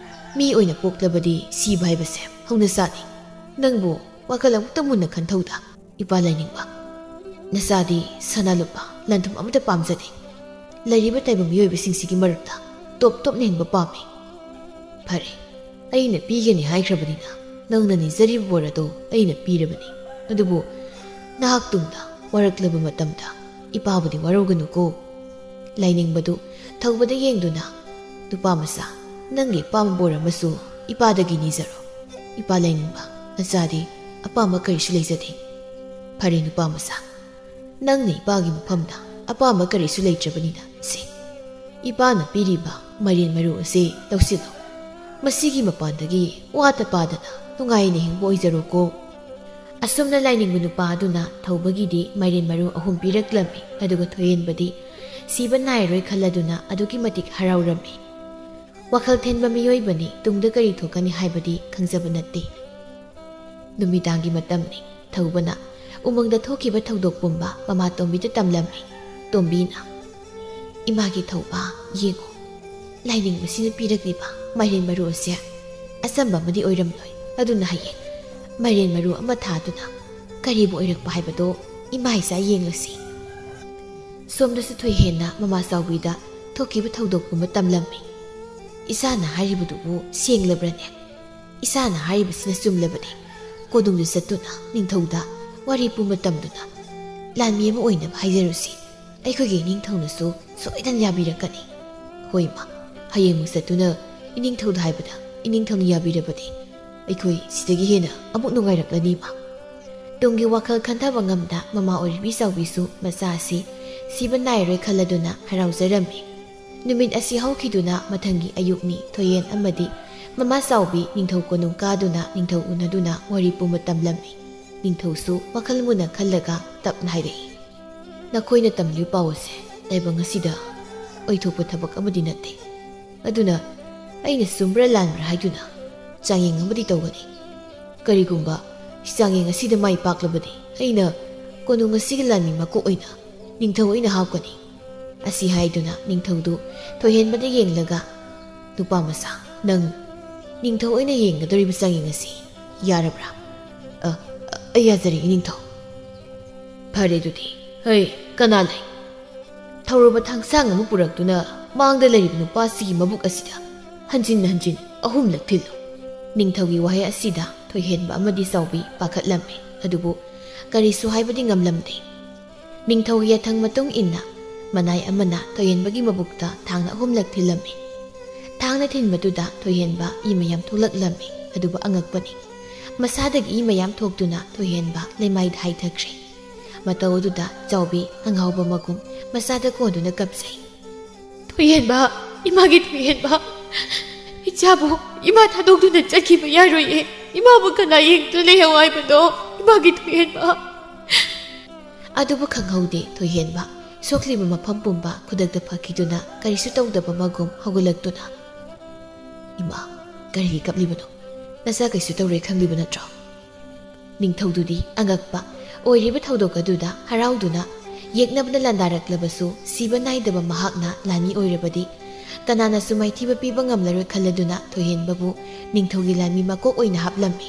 ꯃꯤ ꯑꯣꯏꯅ ꯄꯣꯛꯂꯕꯗꯤ ꯁꯤꯕ ꯍꯥꯏꯕꯁꯦ ꯍꯧꯅꯁꯥꯅꯤ꯫ ꯅꯪꯕꯨ ꯋꯥꯈꯜ ꯑꯃꯨꯛꯇ ꯃꯨꯟꯅ ꯈꯟꯊꯧꯗ, ꯏꯄꯥ ꯂꯥꯏꯅꯤꯡꯕ꯫ ꯅꯆꯥꯗꯤ ꯁꯅꯥ ꯂꯨꯄꯥ, ꯂꯟ ꯊꯨꯝ ꯑꯃꯠꯇ ꯄꯥꯝꯖꯗꯦ꯫ ꯂꯩꯔꯤꯕ ꯇꯥꯏꯕꯪ ꯃꯤꯑꯣꯏꯕꯁꯤꯡꯁꯤꯒꯤ ꯃꯔꯛꯇ ꯇꯣꯞ ꯇꯣꯞꯅ ꯍꯤꯡꯕ ꯄꯥꯝꯃꯤ꯫ ꯐꯔꯦ, ꯑꯩꯅ ꯄꯤꯒꯅꯤ ꯍꯥꯏꯈ꯭ꯔꯕꯅꯤꯅ, ꯅꯪꯅ ꯅꯤꯖꯔꯤꯕ ꯕꯣꯔ ꯑꯗꯣ ꯑꯩꯅ ꯄꯤꯔꯕꯅꯤ꯫ ꯑꯗꯨꯕꯨ ꯅꯍꯥꯛ ꯇꯨꯡꯗ ꯋꯥꯔꯛꯂꯕ ꯃꯇꯝꯗ ꯏꯄꯥꯕꯨꯗꯤ ꯋꯥꯔꯧꯒꯅꯨꯀꯣ꯫" ꯂꯥꯏꯅꯤꯡꯕꯗꯨ ꯊꯧꯕꯗ ꯌꯦꯡꯗꯨꯅ, "ꯅꯨꯄꯥ ꯃꯆꯥ, ꯅꯪꯒꯤ ꯑꯄꯥꯝꯕ ꯕꯣꯔ ꯑꯃꯁꯨ ꯏꯄꯥꯗꯒꯤ ꯅꯤꯖꯔꯣ꯫ ꯏꯄꯥ ꯂꯥꯏꯅꯤꯡꯕ, ꯅꯆꯥꯗꯤ ꯑꯄꯥꯝꯕ ꯀꯔꯤꯁꯨ ꯂꯩꯖꯗꯦ꯫" "ꯐꯔꯦ ꯅꯨꯄꯥ ꯃꯆꯥ, ꯅꯪꯅ ꯏꯄꯥꯒꯤ ꯃꯐꯝꯗ ꯑꯄꯥꯝꯕ ꯀꯔꯤꯁꯨ ꯂꯩꯇ꯭ꯔꯕꯅꯤꯅ, ꯁꯦ, ꯏꯄꯥꯅ ꯄꯤꯔꯤꯕ ꯃꯥꯏꯔꯦꯟ ꯃꯔꯨ ꯑꯁꯤ ꯂꯧꯁꯤꯜꯂꯨ꯫ ꯃꯁꯤꯒꯤ ꯃꯄꯥꯟꯗꯒꯤ ꯋꯥꯇ ꯄꯥꯗꯅ ꯅꯨꯡꯉꯥꯏꯅ ꯍꯤꯡꯕ ꯑꯣꯏꯖꯔꯣꯀꯣ꯫" ꯑꯁꯨꯝꯅ ꯂꯥꯏꯅꯤꯡꯕ ꯅꯨꯄꯥ ꯑꯗꯨꯅ ꯊꯧꯕꯒꯤꯗꯤ ꯃꯥꯏꯔꯦꯟ ꯃꯔꯨ ꯑꯍꯨꯝ ꯄꯤꯔꯛꯂꯝꯃꯤ꯫ ꯑꯗꯨꯒ ꯊꯣꯏꯍꯦꯟꯕꯗꯤ ꯁꯤꯕ ꯅꯥꯏꯔꯣꯏ ꯈꯜꯂꯗꯨꯅ ꯑꯗꯨꯛꯀꯤ ꯃꯇꯤꯛ ꯍꯔꯥꯎꯔꯝꯃꯤ꯫ ꯋꯥꯈꯜ ꯊꯦꯟꯕ ꯃꯤꯑꯣꯏꯕꯅꯤ, ꯇꯨꯡꯗ ꯀꯔꯤ ꯊꯣꯛꯀꯅꯤ ꯍꯥꯏꯕꯗꯤ ꯈꯪꯖꯕ ꯅꯠꯇꯦ꯫ ꯅꯨꯃꯤꯗꯥꯡꯒꯤ ꯃꯇꯝꯅꯤ꯫ ꯊꯧꯕꯅ ꯎꯃꯪꯗ ꯊꯣꯛꯈꯤꯕ ꯊꯧꯗꯣꯛ ꯄꯨꯝꯕ ꯃꯃꯥ ꯇꯣꯝꯕꯤꯗ ꯇꯝꯂꯝꯃꯤ꯫ ꯇꯣꯝꯕꯤꯅ, "ꯏꯃꯥꯒꯤ ꯊꯧꯕ, ꯌꯦꯡꯉꯨ, ꯂꯥꯏꯅꯤꯡꯕꯁꯤꯅ ꯄꯤꯔꯛꯂꯤꯕ ꯃꯥꯏꯔꯦꯟ ꯃꯔꯨ ꯑꯁꯦ ꯑꯆꯝꯕ ꯑꯃꯗꯤ ꯑꯣꯏꯔꯝꯂꯣꯏ꯫ ꯑꯗꯨꯅ ꯍꯌꯦꯡ ꯃꯥꯏꯔꯦꯟ ꯃꯔꯨ ꯑꯃ ꯊꯥꯗꯨꯅ ꯀꯔꯤꯕꯨ ꯑꯣꯏꯔꯛꯄ ꯍꯥꯏꯕꯗꯣ ꯏꯃꯥ ꯏꯆꯥ ꯌꯦꯡꯂꯁꯤ꯫" ꯁꯣꯝꯗꯁꯨ ꯊꯣꯏꯍꯦꯟꯅ ꯃꯃꯥ ꯆꯥꯎꯕꯤꯗ ꯊꯣꯛꯈꯤꯕ ꯊꯧꯗꯣꯛ ꯄꯨꯝꯕ ꯇꯝꯂꯝꯃꯤ꯫ "ꯏꯆꯥꯅ ꯍꯥꯏꯔꯤꯕꯗꯨꯕꯨ ꯁꯦꯡꯂꯕ꯭ꯔꯅꯦ? ꯏꯆꯥꯅ ꯍꯥꯏꯔꯤꯕꯁꯤꯅ ꯆꯨꯝꯂꯕꯗꯤ ꯀꯣꯅꯨꯡꯗ ꯆꯠꯇꯨꯅ ꯅꯤꯡꯊꯧꯗ ꯋꯥꯔꯤ ꯄꯨꯝꯕ ꯇꯝꯗꯨꯅ ꯂꯥꯟꯃꯤ ꯑꯃ ꯑꯣꯏꯅꯕ ꯍꯥꯏꯖꯔꯨꯁꯤ꯫ ꯑꯩꯈꯣꯏꯒꯤ ꯏꯅꯤꯡꯊꯧꯅꯁꯨ ꯁꯣꯏꯗꯅ ꯌꯥꯕꯤꯔꯛꯀꯅꯤ꯫" "ꯍꯣꯏ ꯏꯃꯥ, ꯍꯌꯦꯡꯃꯛ ꯆꯠꯇꯨꯅ ꯏꯅꯤꯡꯊꯧꯗ ꯍꯥꯏꯕꯗ ꯏꯅꯤꯡꯊꯧꯅ ꯌꯥꯕꯤꯔꯕꯗꯤ ꯑꯩꯈꯣꯏ ꯁꯤꯗꯒꯤ ꯍꯦꯟꯅ ꯑꯃꯨꯛ ꯅꯨꯡꯉꯥꯏꯔꯛꯂꯅꯤ ꯏꯃꯥ꯫" ꯇꯨꯡꯒꯤ ꯋꯥꯈꯜ ꯈꯟꯊꯕ ꯉꯝꯗ ꯃꯃꯥ ꯑꯣꯏꯔꯤꯕꯤ ꯆꯥꯎꯕꯤꯁꯨ ꯃꯆꯥ ꯑꯁꯤ ꯁꯤꯕ ꯅꯥꯏꯔꯣꯏ ꯈꯜꯂꯗꯨꯅ ꯍꯔꯥꯎꯖꯔꯝꯃꯤ꯫ ꯅꯨꯃꯤꯠ ꯑꯁꯤ ꯍꯧꯈꯤꯗꯨꯅ ꯃꯊꯪꯒꯤ ꯑꯌꯨꯛꯅꯤ꯫ ꯊꯣꯏꯌꯦꯟ ꯑꯃꯗꯤ ꯃꯃꯥ ꯆꯥꯎꯕꯤ ꯅꯤꯡꯊꯧ ꯀꯣꯅꯨꯡ ꯀꯥꯗꯨꯅ ꯅꯤꯡꯊꯧ ꯎꯅꯗꯨꯅ ꯋꯥꯔꯤ ꯄꯨꯝꯕ ꯇꯝꯂꯝꯃꯤ꯫ ꯅꯤꯡꯊꯧꯁꯨ ꯋꯥꯈꯜ ꯃꯨꯟꯅ ꯈꯜꯂꯒ ꯇꯞꯅ ꯍꯥꯏꯔꯛꯏ, "ꯅꯈꯣꯏꯅ ꯇꯝꯂꯤꯕ ꯄꯥꯎ ꯑꯁꯦ ꯇꯥꯏꯕꯪ ꯑꯁꯤꯗ ꯑꯣꯏꯊꯣꯛꯄ ꯊꯕꯛ ꯑꯃꯗꯤ ꯅꯠꯇꯦ꯫ ꯑꯗꯨꯅ ꯑꯩꯅ ꯆꯨꯝꯕ꯭ꯔꯥ ꯂꯥꯟꯕ꯭ꯔꯥ ꯍꯥꯏꯗꯨꯅ ꯆꯥꯡꯌꯦꯡ ꯑꯃꯗꯤ ꯇꯧꯒꯅꯤ꯫ ꯀꯔꯤꯒꯨꯝꯕ ꯆꯥꯡꯌꯦꯡ ꯑꯁꯤꯗ ꯃꯥꯏ ꯄꯥꯛꯂꯕꯗꯤ ꯑꯩꯅ ꯀꯣꯅꯨꯡ ꯑꯁꯤꯒꯤ ꯂꯥꯟꯃꯤ ꯃꯀꯣꯛ ꯑꯣꯏꯅ ꯅꯤꯡꯊꯧ ꯑꯣꯏꯅ ꯍꯥꯞꯀꯅꯤ꯫ ꯑꯁꯤ ꯍꯥꯏꯗꯨꯅ ꯅꯤꯡꯊꯧꯗꯨ ꯊꯣꯏꯍꯦꯟꯕꯗ ꯌꯦꯡꯂꯒ, "ꯅꯨꯄꯥ ꯃꯆꯥ, ꯅꯪ ꯅꯤꯡꯊꯧ ꯑꯣꯏꯅ ꯌꯦꯡꯒꯗꯧꯔꯤꯕ ꯆꯥꯡꯌꯦꯡ ꯑꯁꯤ ꯌꯥꯔꯕ꯭ꯔꯥ?" "ꯑ, ꯑ, ꯌꯥꯖꯔꯦ, ꯏꯅꯤꯡꯊꯧ꯫" "ꯐꯔꯦ ꯑꯗꯨꯗꯤ, ꯍꯩ, ꯀꯅꯥ ꯂꯩ?" ꯊꯧꯔꯕ ꯊꯥꯡꯁꯥꯡ ꯑꯃ ꯄꯨꯔꯛꯇꯨꯅ ꯃꯥꯡꯗ ꯂꯩꯔꯤꯕ ꯅꯨꯄꯥꯁꯤꯒꯤ ꯃꯕꯨꯛ ꯑꯁꯤꯗ ꯍꯟꯖꯤꯟ ꯍꯟꯖꯤꯟ ꯑꯍꯨꯝꯂꯛ ꯊꯤꯜꯂꯨ꯫ ꯅꯤꯡꯊꯧꯒꯤ ꯋꯥꯍꯩ ꯑꯁꯤꯗ ꯊꯣꯏꯍꯦꯟꯕ ꯑꯃꯗꯤ ꯆꯥꯎꯕꯤ ꯄꯥꯈꯠꯂꯝꯃꯤ, ꯑꯗꯨꯕꯨ ꯀꯔꯤꯁꯨ ꯍꯥꯏꯕꯗꯤ ꯉꯝꯂꯝꯗꯦ꯫ ꯅꯤꯡꯊꯧꯒꯤ ꯌꯥꯊꯪ ꯃꯇꯨꯡ ꯏꯟꯅ ꯃꯅꯥꯏ ꯑꯃꯅ ꯊꯣꯏꯍꯦꯟꯕꯒꯤ ꯃꯕꯨꯛꯇ ꯊꯥꯡꯅ ꯑꯍꯨꯝꯂꯛ ꯊꯤꯜꯂꯝꯃꯤ꯫ ꯊꯥꯡꯅ ꯊꯤꯟꯕꯗꯨꯗ ꯊꯣꯏꯍꯦꯟꯕ ꯏ ꯃꯌꯥꯝ ꯊꯣꯛꯂꯛꯂꯝꯃꯤ, ꯑꯗꯨꯕꯨ ꯑꯉꯛꯄꯅꯤ, ꯃꯁꯥꯗꯒꯤ ꯏ ꯃꯌꯥꯝ ꯊꯣꯛꯇꯨꯅ ꯊꯣꯏꯍꯦꯟꯕ ꯂꯩꯃꯥꯏꯗ ꯍꯥꯏꯊꯈ꯭ꯔꯦ꯫ ꯃꯇꯧ ꯑꯗꯨꯗ ꯆꯥꯎꯕꯤ ꯑꯉꯥꯎꯕ ꯃꯒꯨꯝ ꯃꯆꯥꯗ ꯀꯣꯟꯗꯨꯅ ꯀꯞꯆꯩ꯫ "ꯊꯣꯏꯍꯦꯟꯕ, ꯏꯃꯥꯒꯤ ꯊꯣꯏꯍꯦꯟꯕ, ꯏꯆꯥꯕꯨ ꯏꯃꯥ ꯊꯥꯗꯣꯛꯇꯨꯅ ꯆꯠꯈꯤꯕ ꯌꯥꯔꯣꯏꯌꯦ꯫ ꯏꯃꯥꯕꯨ ꯀꯅꯥ ꯌꯦꯡꯗꯨꯅ ꯂꯩꯍꯧ ꯍꯥꯏꯕꯅꯣ? ꯏꯃꯥꯒꯤ ꯊꯣꯏꯍꯦꯟꯕ!" ꯑꯗꯨꯕꯨ ꯈꯪꯍꯧꯗꯦ ꯊꯣꯏꯍꯦꯟꯕ꯫ ꯁꯣꯛꯂꯤꯕ ꯃꯐꯝ ꯄꯨꯝꯕ ꯈꯨꯗꯛꯇ ꯐꯈꯤꯗꯨꯅ ꯀꯔꯤꯁꯨ ꯇꯧꯗꯕ ꯃꯒꯨꯝ ꯍꯧꯒꯠꯂꯛꯇꯨꯅ, "ꯏꯃꯥ, ꯀꯔꯤꯒꯤ ꯀꯞꯂꯤꯕꯅꯣ? ꯅꯆꯥ ꯀꯩꯁꯨ ꯇꯧꯔꯣꯏ ꯈꯪꯂꯤꯕ ꯅꯠꯇ꯭ꯔꯣ?" ꯅꯤꯡꯊꯧꯗꯨꯗꯤ ꯑꯉꯛꯄ ꯑꯣꯏꯔꯤꯕ ꯊꯧꯗꯣꯛ ꯑꯗꯨꯗ ꯍꯔꯥꯎꯗꯨꯅ, ꯌꯦꯛꯅꯕꯗ ꯂꯥꯟꯗꯥꯔꯛꯂꯕꯁꯨ ꯁꯤꯕ ꯅꯥꯏꯗꯕ ꯃꯍꯥꯛꯅ ꯂꯥꯟꯃꯤ ꯑꯣꯏꯔꯕꯗꯤ ꯀꯅꯥꯅꯁꯨ ꯃꯥꯏꯊꯤꯕ ꯄꯤꯕ ꯉꯝꯂꯔꯣꯏ ꯈꯜꯂꯗꯨꯅ ꯊꯣꯏꯍꯦꯟꯕꯕꯨ ꯅꯤꯡꯊꯧꯒꯤ ꯂꯥꯟꯃꯤ ꯃꯀꯣꯛ ꯑꯣꯏꯅ ꯍꯥꯞꯂꯝꯃꯤ꯫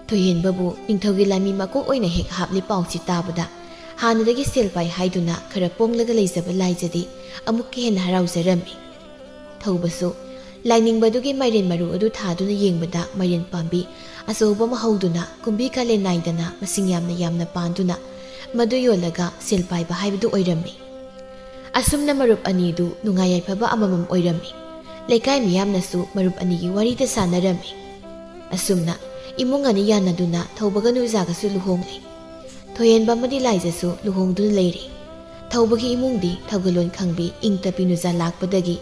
ꯊꯣꯏꯍꯦꯟꯕꯕꯨ ꯅꯤꯡꯊꯧꯒꯤ ꯂꯥꯟꯃꯤ ꯃꯀꯣꯛ ꯑꯣꯏꯅ ꯍꯦꯛ ꯍꯥꯞꯂꯦ ꯄꯥꯎꯁꯤ ꯇꯥꯕꯗ, ꯍꯥꯟꯅꯗꯒꯤ ꯁꯦꯜ ꯄꯥꯏ ꯍꯥꯏꯗꯨꯅ ꯈꯔ ꯄꯣꯡꯂꯒ ꯂꯩꯖꯕ ꯂꯥꯏꯖꯗꯤ ꯑꯃꯨꯛꯀ ꯍꯦꯟꯅ ꯍꯔꯥꯎꯖꯔꯝꯃꯤ꯫ ꯊꯧꯕꯁꯨ ꯂꯥꯏꯅꯤꯡꯕꯗꯨꯒꯤ ꯃꯥꯏꯔꯦꯟ ꯃꯔꯨ ꯑꯗꯨ ꯊꯥꯗꯨꯅ ꯌꯦꯡꯕꯗ ꯃꯥꯏꯔꯦꯟ ꯄꯥꯝꯕꯤ ꯑꯆꯧꯕ ꯑꯃ ꯍꯧꯗꯨꯅ ꯀꯨꯝꯕꯤ ꯀꯥꯂꯦꯟ ꯅꯥꯏꯗꯅ ꯃꯁꯤꯡ ꯌꯥꯝꯅ ꯌꯥꯝꯅ ꯄꯥꯟꯗꯨꯅ ꯃꯗꯨ ꯌꯣꯜꯂꯒ ꯁꯦꯜ ꯄꯥꯏꯕ ꯍꯥꯏꯕꯗꯨ ꯑꯣꯏꯔꯝꯃꯤ꯫ ꯑꯁꯨꯝꯅ ꯃꯔꯨꯞ ꯑꯅꯤꯗꯨ ꯅꯨꯡꯉꯥꯏ ꯌꯥꯏꯐꯕ ꯑꯃꯃꯝ ꯑꯣꯏꯔꯝꯃꯤ꯫ ꯂꯩꯀꯥꯏ ꯃꯤꯌꯥꯝꯅꯁꯨ ꯃꯔꯨꯞ ꯑꯅꯤꯒꯤ ꯋꯥꯔꯤꯗ ꯁꯥꯟꯅꯔꯝꯃꯤ꯫ ꯑꯁꯨꯝꯅ ꯏꯃꯨꯡ ꯑꯅꯤ ꯌꯥꯅꯗꯨꯅ ꯊꯧꯕꯒ ꯅꯨꯖꯥꯒꯁꯨ ꯂꯨꯍꯣꯡꯂꯦ꯫ ꯊꯣꯏꯍꯦꯟꯕ ꯑꯃꯗꯤ ꯂꯥꯏꯖꯁꯨ ꯂꯨꯍꯣꯡꯗꯨꯅ ꯂꯩꯔꯦ꯫ ꯊꯧꯕꯒꯤ ꯏꯃꯨꯡꯗꯤ ꯊꯧꯒꯜꯂꯣꯟ ꯈꯪꯕꯤ ꯏꯪ ꯇꯞꯄꯤ ꯅꯨꯖꯥ ꯂꯥꯛꯄꯗꯒꯤ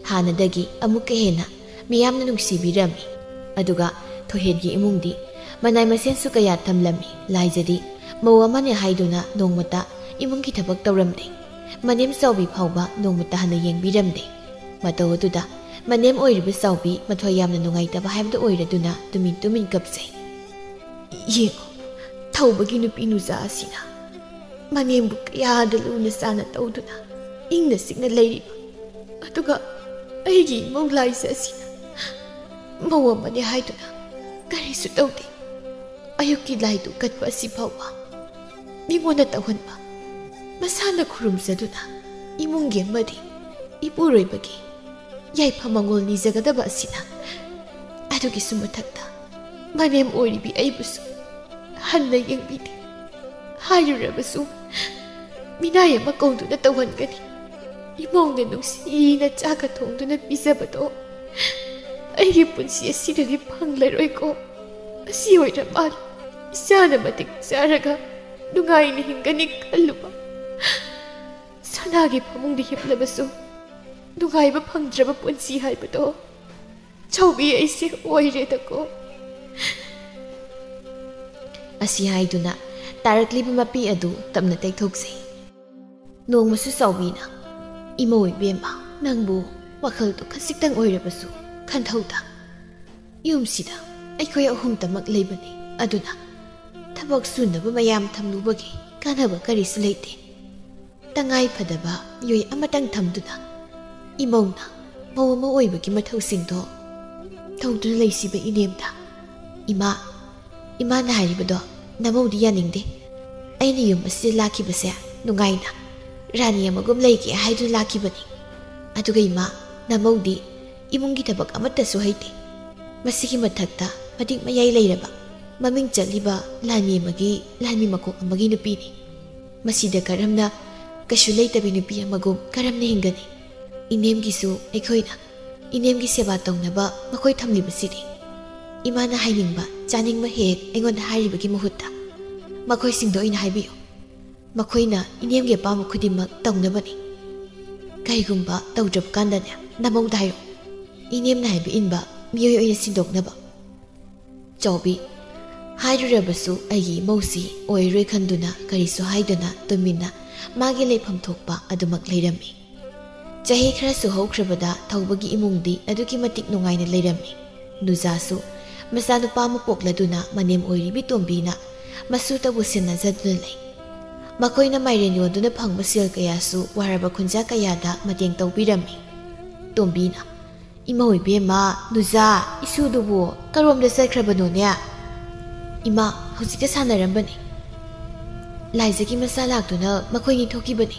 ꯍꯥꯟꯅꯗꯒꯤ ꯑꯃꯨꯛꯀ ꯍꯦꯟꯅ ꯃꯤꯌꯥꯝꯅ ꯅꯨꯡꯁꯤꯕꯤꯔꯝꯃꯤ꯫ ꯑꯗꯨꯒ ꯊꯣꯏꯍꯦꯟꯒꯤ ꯏꯃꯨꯡꯗꯤ ꯃꯅꯥꯏ ꯃꯁꯦꯟꯁꯨ ꯀꯌꯥ ꯊꯝꯂꯝꯃꯤ꯫ ꯂꯥꯏꯖꯗꯤ ꯃꯧ ꯑꯃꯅꯤ ꯍꯥꯏꯗꯨꯅ ꯅꯣꯡꯃꯇ ꯏꯃꯨꯡꯒꯤ ꯊꯕꯛ ꯇꯧꯔꯝꯗꯦ꯫ ꯃꯅꯦꯝ ꯆꯥꯎꯕꯤ ꯐꯥꯎꯕ ꯅꯣꯡꯃꯇ ꯍꯟꯅ ꯌꯦꯡꯕꯤꯔꯝꯗꯦ꯫ ꯃꯇꯧ ꯑꯗꯨꯗ ꯃꯅꯦꯝ ꯑꯣꯏꯔꯤꯕ ꯆꯥꯎꯕꯤ ꯃꯊ꯭ꯋꯥꯏ ꯌꯥꯝꯅ ꯅꯨꯡꯉꯥꯏꯇꯕ ꯍꯥꯏꯕꯗꯨ ꯑꯣꯏꯔꯗꯨꯅ ꯇꯨꯃꯤꯟ ꯇꯨꯃꯤꯟ ꯀꯞꯆꯩ꯫ ꯌꯦꯡꯉꯨ, ꯊꯧꯕꯒꯤ ꯅꯨꯄꯤ ꯅꯨꯆꯥ ꯑꯁꯤꯅ ꯃꯅꯦꯝꯕꯨ ꯀꯌꯥꯗ ꯂꯨꯅ ꯆꯥꯅ ꯇꯧꯗꯨꯅ ꯏꯪꯅ ꯆꯤꯛꯅ ꯂꯩꯔꯤꯕ, ꯑꯗꯨꯒ ꯑꯩꯒꯤ ꯏꯃꯧ ꯂꯥꯏꯖ ꯑꯁꯤꯅ ꯃꯧ ꯑꯃꯅꯤ ꯍꯥꯏꯗꯨꯅ ꯀꯔꯤꯁꯨ ꯇꯧꯗꯦ꯫ ꯑꯌꯨꯛꯀꯤ ꯂꯥꯏꯗꯨ ꯀꯠꯄ ꯑꯁꯤ ꯐꯥꯎꯕ ꯃꯤꯉꯣꯟꯗ ꯇꯧꯍꯟꯕ, ꯃꯁꯥꯅ ꯈꯨꯔꯨꯝꯖꯗꯨꯅ ꯏꯃꯨꯡꯒꯤ ꯑꯃꯗꯤ ꯏꯄꯨꯔꯣꯏꯕꯒꯤ ꯌꯥꯏꯐ ꯃꯪꯒꯣꯜ ꯅꯤꯖꯒꯗꯕ ꯑꯁꯤꯅ, ꯑꯗꯨꯒꯤꯁꯨ ꯃꯊꯛꯇ ꯃꯅꯦꯝ ꯑꯣꯏꯔꯤꯕꯤ ꯑꯩꯕꯨꯁꯨ ꯍꯟꯅ ꯌꯦꯡꯕꯤꯗꯦ꯫ ꯍꯥꯏꯔꯨꯔꯕꯁꯨ ꯃꯤꯅꯥꯏ ꯑꯃ ꯀꯧꯗꯨꯅ ꯇꯧꯍꯟꯒꯅꯤ꯫ ꯏꯃꯧꯅ ꯅꯨꯡꯁꯤꯅ ꯆꯥꯛꯀ ꯊꯣꯡꯗꯨꯅ ꯄꯤꯖꯕꯗꯣ ꯑꯩꯒꯤ ꯄꯨꯟꯁꯤ ꯑꯁꯤꯗꯗꯤ ꯐꯪꯂꯔꯣꯏꯀꯣ꯫ ꯑꯁꯤ ꯑꯣꯏꯔ ꯃꯥꯜꯂꯦ ꯏꯆꯥꯅ ꯃꯇꯤꯛ ꯆꯥꯔꯒ ꯅꯨꯡꯉꯥꯏꯅ ꯍꯤꯡꯒꯅꯤ ꯈꯜꯂꯨꯕ꯫ ꯁꯅꯥꯒꯤ ꯐꯃꯨꯡꯗ ꯍꯤꯞꯂꯕꯁꯨ ꯅꯨꯡꯉꯥꯏꯕ ꯐꯪꯗ꯭ꯔꯕ ꯄꯨꯟꯁꯤ ꯍꯥꯏꯕꯗꯣ ꯆꯥꯎꯕꯤ ꯑꯩꯁꯦ ꯑꯣꯏꯔꯦꯗꯀꯣ꯫ ꯑꯁꯤ ꯍꯥꯏꯗꯨꯅ ꯇꯥꯔꯛꯂꯤꯕ ꯃꯄꯤ ꯑꯗꯨ ꯇꯞꯅ ꯇꯩꯊꯣꯛꯆꯩ꯫ ꯅꯣꯡꯃꯁꯨ ꯆꯥꯎꯕꯤꯅ, "ꯏꯃꯧ ꯏꯕꯦꯝꯃ, ꯅꯪꯕꯨ ꯋꯥꯈꯜꯗꯨ ꯈꯖꯤꯛꯇꯪ ꯑꯣꯏꯔꯕꯁꯨ ꯈꯟꯊꯧꯗ꯫ ꯌꯨꯝꯁꯤꯗ ꯑꯩꯈꯣꯏ ꯑꯍꯨꯝꯇꯃꯛ ꯂꯩꯕꯅꯤ, ꯑꯗꯨꯅ ꯊꯕꯛ ꯁꯨꯅꯕ ꯃꯌꯥꯝ ꯊꯝꯂꯨꯕꯒꯤ ꯀꯥꯟꯅꯕ ꯀꯔꯤꯁꯨ ꯂꯩꯇꯦ꯫ ꯇꯉꯥꯏ ꯐꯗꯕ ꯃꯤꯑꯣꯏ ꯑꯃꯇꯪ ꯊꯝꯗꯨꯅ ꯏꯃꯧꯅ ꯃꯧ ꯑꯃ ꯑꯣꯏꯕꯒꯤ ꯃꯊꯧꯁꯤꯡꯗꯣ ꯇꯧꯗꯨꯅ ꯂꯩꯁꯤꯕ ꯏꯅꯦꯝꯗ?" "ꯏꯃꯥ, ꯏꯃꯥꯅ ꯍꯥꯏꯔꯤꯕꯗꯣ ꯅꯃꯧꯗꯤ ꯌꯥꯅꯤꯡꯗꯦ꯫ ꯑꯩꯅ ꯌꯨꯝ ꯑꯁꯤꯗ ꯂꯥꯛꯈꯤꯕꯁꯦ ꯅꯨꯡꯉꯥꯏꯅ ꯔꯥꯅꯤ ꯑꯃꯒꯨꯝ ꯂꯩꯒꯦ ꯍꯥꯏꯗꯨꯅ ꯂꯥꯛꯈꯤꯕꯅꯤ꯫ ꯑꯗꯨꯒ ꯏꯃꯥ, ꯅꯃꯧꯗꯤ ꯏꯃꯨꯡꯒꯤ ꯊꯕꯛ ꯑꯃꯠꯇꯁꯨ ꯍꯩꯇꯦ꯫ ꯃꯁꯤꯒꯤ ꯃꯊꯛꯇ ꯃꯇꯤꯛ ꯃꯌꯥꯏ ꯂꯩꯔꯕ ꯃꯃꯤꯡ ꯆꯠꯂꯤꯕ ꯂꯥꯟꯃꯤ ꯑꯃꯒꯤ ꯂꯥꯟꯃꯤ ꯃꯀꯣꯛ ꯑꯃꯒꯤ ꯅꯨꯄꯤꯅꯤ꯫ ꯃꯁꯤꯗ ꯀꯔꯝꯅ ꯀꯩꯁꯨ ꯂꯩꯇꯕꯤ ꯅꯨꯄꯤ ꯑꯃꯒꯨꯝ ꯀꯔꯝꯅ ꯍꯤꯡꯒꯅꯤ? ꯏꯅꯦꯝꯒꯤꯁꯨ ꯑꯩꯈꯣꯏꯅ ꯏꯅꯦꯝꯒꯤ ꯁꯦꯕꯥ ꯇꯧꯅꯕ ꯃꯈꯣꯏ ꯊꯝꯂꯤꯕꯁꯤꯗꯤ?" "ꯏꯃꯥꯅ ꯍꯥꯏꯅꯤꯡꯕ, ꯆꯥꯅꯤꯡꯕ ꯍꯦꯛ ꯑꯩꯉꯣꯟꯗ ꯍꯥꯏꯔꯤꯕꯒꯤ ꯃꯍꯨꯠꯇ ꯃꯈꯣꯏꯁꯤꯡꯗꯣ ꯑꯣꯏꯅ ꯍꯥꯏꯕꯤꯌꯨ꯫ ꯃꯈꯣꯏꯅ ꯏꯅꯦꯝꯒꯤ ꯑꯄꯥꯝꯕ ꯈꯨꯗꯤꯡꯃꯛ ꯇꯧꯅꯕꯅꯤ꯫ ꯀꯔꯤꯒꯨꯝꯕ ꯇꯧꯗ꯭ꯔꯕ ꯀꯥꯟꯗꯅꯦ, ꯅꯃꯧꯗ ꯍꯥꯏꯌꯨ, ꯏꯅꯦꯝꯅ ꯍꯥꯏꯕ ꯏꯟꯕ ꯃꯤꯑꯣꯏ ꯑꯣꯏꯅ ꯁꯤꯟꯗꯣꯛꯅꯕ꯫" ꯆꯥꯎꯕꯤ, ꯍꯥꯏꯔꯨꯔꯕꯁꯨ ꯑꯩꯒꯤ ꯏꯃꯧꯁꯤ ꯑꯣꯏꯔꯣꯏ ꯈꯟꯗꯨꯅ ꯀꯔꯤꯁꯨ ꯍꯥꯏꯗꯅ ꯇꯨꯃꯤꯟꯅ ꯃꯥꯒꯤ ꯂꯩꯐꯝ ꯊꯣꯛꯄ ꯑꯗꯨꯃꯛ ꯂꯩꯔꯝꯃꯤ꯫ ꯆꯍꯤ ꯈꯔꯁꯨ ꯍꯧꯈ꯭ꯔꯕꯗ ꯊꯧꯕꯒꯤ ꯏꯃꯨꯡꯗꯤ ꯑꯗꯨꯛꯀꯤ ꯃꯇꯤꯛ ꯅꯨꯡꯉꯥꯏꯅ ꯂꯩꯔꯝꯃꯤ꯫ ꯅꯨꯖꯥꯁꯨ ꯃꯆꯥꯅꯨꯄꯥ ꯑꯃ ꯄꯣꯛꯂꯗꯨꯅ ꯃꯅꯦꯝ ꯑꯣꯏꯔꯤꯕꯤ ꯇꯣꯝꯕꯤꯅ ꯃꯁꯨꯇꯕꯨ ꯁꯦꯟꯅꯖꯗꯨꯅ ꯂꯩ꯫ ꯃꯈꯣꯏꯅ ꯃꯥꯏꯔꯦꯟ ꯌꯣꯟꯗꯨꯅ ꯐꯪꯕ ꯁꯦꯜ ꯀꯌꯥꯁꯨ ꯋꯥꯔꯕ ꯈꯨꯟꯖꯥ ꯀꯌꯥꯗ ꯃꯇꯦꯡ ꯇꯧꯕꯤꯔꯝꯃꯤ꯫ ꯇꯣꯝꯕꯤꯅ, "ꯏꯃꯧ ꯏꯕꯦꯝꯃ, ꯅꯨꯖꯥ, ꯏꯁꯨꯗꯨꯕꯨ ꯀꯔꯣꯝꯗ ꯆꯠꯈ꯭ꯔꯕꯅꯣꯅꯦ?" "ꯏꯃꯥ, ꯍꯧꯖꯤꯛꯇ ꯁꯥꯟꯅꯔꯝꯕꯅꯤ꯫ ꯂꯥꯏꯖꯒꯤ ꯃꯆꯥ ꯂꯥꯛꯇꯨꯅ ꯃꯈꯣꯏꯅꯤ ꯊꯣꯛꯈꯤꯕꯅꯤ꯫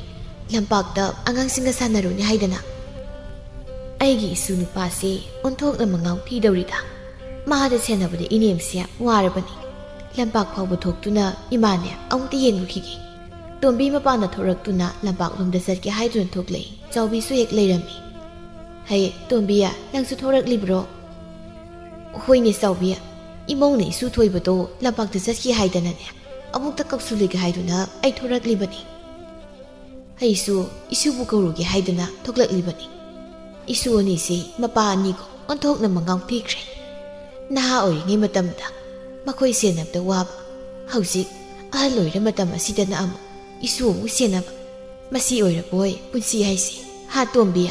ꯂꯝꯄꯥꯛꯇ ꯑꯉꯥꯡꯁꯤꯡꯒ ꯁꯥꯟꯅꯔꯨꯅꯤ ꯍꯥꯏꯗꯅ꯫ ꯑꯩꯒꯤ ꯏꯁꯨ ꯅꯨꯄꯥꯁꯦ ꯑꯣꯟꯊꯣꯛꯅ ꯃꯉꯥꯎ ꯊꯤꯗꯧꯔꯤꯗ꯫ ꯃꯥꯗ ꯁꯦꯟꯅꯕꯗ ꯏꯅꯦꯝꯁꯦ ꯋꯥꯔꯕꯅꯤ꯫ ꯂꯝꯄꯥꯛ ꯐꯥꯎꯕ ꯊꯣꯛꯇꯨꯅ ꯏꯃꯥꯅꯦ ꯑꯃꯨꯛꯇ ꯌꯦꯡꯂꯨꯈꯤꯒꯦ꯫" ꯇꯣꯝꯕꯤ ꯃꯄꯥꯟꯗ ꯊꯣꯔꯛꯇꯨꯅ ꯂꯝꯄꯥꯛꯂꯣꯝꯗ ꯆꯠꯀꯦ ꯍꯥꯏꯗꯨꯅ ꯊꯣꯛꯂꯛꯏ꯫ ꯆꯥꯎꯕꯤꯁꯨ ꯍꯦꯛ ꯂꯩꯔꯝꯃꯤ꯫ "ꯍꯩ, ꯇꯣꯝꯕꯤ, ꯅꯪꯁꯨ ꯊꯣꯔꯛꯂꯤꯕ꯭ꯔꯣ?" "ꯍꯣꯏꯅꯦ ꯆꯥꯎꯕꯤ, ꯏꯃꯧꯅ ꯏꯁꯨ ꯊꯣꯏꯕꯗꯣ ꯂꯝꯄꯥꯛꯇ ꯆꯠꯈꯤ ꯍꯥꯏꯗꯅꯅꯦ, ꯑꯃꯨꯛꯇ ꯀꯧꯁꯤꯜꯂꯨꯒꯦ ꯍꯥꯏꯗꯨꯅ ꯑꯩ ꯊꯣꯔꯛꯂꯤꯕꯅꯤ꯫ ꯑꯩꯁꯨ ꯏꯁꯨꯕꯨ ꯀꯧꯔꯨꯒꯦ ꯍꯥꯏꯗꯨꯅ ꯊꯣꯛꯂꯛꯂꯤꯕꯅꯤ꯫ ꯏꯁꯨ ꯑꯅꯤꯁꯤ ꯃꯄꯥ ꯑꯅꯤꯒꯨꯝ ꯑꯣꯟꯊꯣꯛꯅ ꯃꯉꯥꯎ ꯊꯤꯈ꯭ꯔꯦ꯫ ꯅꯍꯥ ꯑꯣꯏꯔꯤꯉꯩ ꯃꯇꯝꯗ ꯃꯈꯣꯏ ꯁꯦꯟꯅꯕꯗ ꯋꯥꯕ, ꯍꯧꯖꯤꯛ ꯑꯍꯜ ꯑꯣꯏꯔ ꯃꯇꯝ ꯑꯁꯤꯗꯅ ꯑꯃꯨꯛ ꯏꯁꯨ ꯑꯃꯨꯛ ꯁꯦꯟꯅꯕ꯫ ꯃꯁꯤ ꯑꯣꯏꯔꯕꯣꯏ ꯄꯨꯟꯁꯤ ꯍꯥꯏꯁꯤ, ꯍꯥ ꯇꯣꯝꯕꯤ?"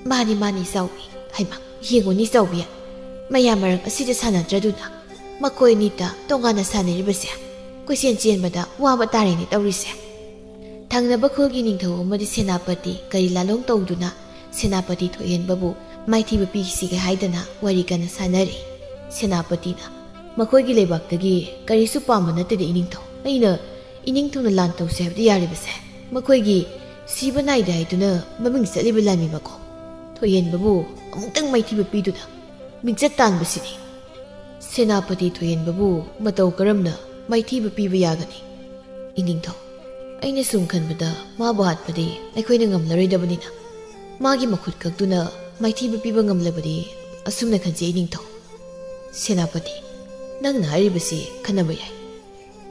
"ꯃꯥꯅꯤ, ꯃꯥꯅꯤ ꯆꯥꯎꯕꯤ꯫ ꯍꯩꯃꯥ, ꯌꯦꯡꯉꯨꯅꯤ ꯆꯥꯎꯕꯤ, ꯃꯌꯥꯝ ꯃꯔꯛ ꯑꯁꯤꯗ ꯁꯥꯟꯅꯗ꯭ꯔꯗꯨꯅ ꯃꯈꯣꯏ ꯑꯅꯤꯇ ꯇꯣꯉꯥꯟꯅ ꯁꯥꯟꯅꯔꯤꯕꯁꯦ꯫ ꯀꯣꯏꯆꯦꯟ ꯆꯦꯟꯕꯗ ꯋꯥꯕ ꯇꯥꯔꯦꯅꯦ ꯇꯧꯔꯤꯁꯦ꯫" ꯊꯪꯅꯕ ꯈꯨꯜꯒꯤ ꯅꯤꯡꯊꯧ ꯑꯃꯗꯤ ꯁꯦꯅꯥꯄꯇꯤ ꯀꯔꯤ ꯂꯥꯂꯣꯡ ꯇꯧꯗꯨꯅ ꯁꯦꯅꯥꯄꯇꯤ ꯊꯣꯏꯍꯦꯟꯕꯕꯨ ꯃꯥꯏꯊꯤꯕ ꯄꯤꯈꯤꯁꯤꯒꯦ ꯍꯥꯏꯗꯅ ꯋꯥꯔꯤ ꯀꯟꯅ ꯁꯥꯟꯅꯔꯤ꯫ ꯁꯦꯅꯥꯄꯇꯤꯅ, "ꯃꯈꯣꯏꯒꯤ ꯂꯩꯕꯥꯛꯇꯒꯤ ꯀꯔꯤꯁꯨ ꯄꯥꯝꯕ ꯅꯠꯇꯦꯗ ꯏꯅꯤꯡꯊꯧ꯫ ꯑꯩꯅ ꯏꯅꯤꯡꯊꯧꯅ ꯂꯥꯟ ꯇꯧꯁꯦ ꯍꯥꯏꯕꯗꯤ ꯌꯥꯔꯤꯕꯁꯦ꯫ ꯃꯈꯣꯏꯒꯤ ꯁꯤꯕ ꯅꯥꯏꯗꯦ ꯍꯥꯏꯗꯨꯅ ꯃꯃꯤꯡ ꯆꯠꯂꯤꯕ ꯂꯥꯟꯃꯤ ꯃꯈꯣꯡ ꯊꯣꯏꯍꯦꯟꯕꯕꯨ ꯑꯃꯨꯛꯇꯪ ꯃꯥꯏꯊꯤꯕ ꯄꯤꯗꯨꯅ ꯃꯤꯡꯆꯠ ꯇꯥꯟꯕꯁꯤꯅꯤ꯫" "ꯁꯦꯅꯥꯄꯇꯤ ꯊꯣꯏꯍꯦꯟꯕꯕꯨ ꯃꯇꯧ ꯀꯔꯝꯅ ꯃꯥꯏꯊꯤꯕ ꯄꯤꯕ ꯌꯥꯒꯅꯤ? ꯏꯅꯤꯡꯊꯧ, ꯑꯩꯅ ꯁꯨꯝ ꯈꯟꯕꯗ ꯃꯥꯕꯨ ꯍꯥꯠꯄꯗꯤ ꯑꯩꯈꯣꯏꯅ ꯉꯝꯂꯔꯣꯏꯗꯕꯅꯤꯅ ꯃꯥꯒꯤ ꯃꯈꯨꯠ ꯀꯛꯇꯨꯅ ꯃꯥꯏꯊꯤꯕ ꯄꯤꯕ ꯉꯝꯂꯕꯗꯤ ꯑꯁꯨꯝꯅ ꯈꯟꯖꯩ ꯏꯅꯤꯡꯊꯧ꯫" "ꯁꯦꯅꯥꯄꯇꯤ, ꯅꯪꯅ ꯍꯥꯏꯔꯤꯕꯁꯤ ꯈꯟꯅꯕ ꯌꯥꯏ꯫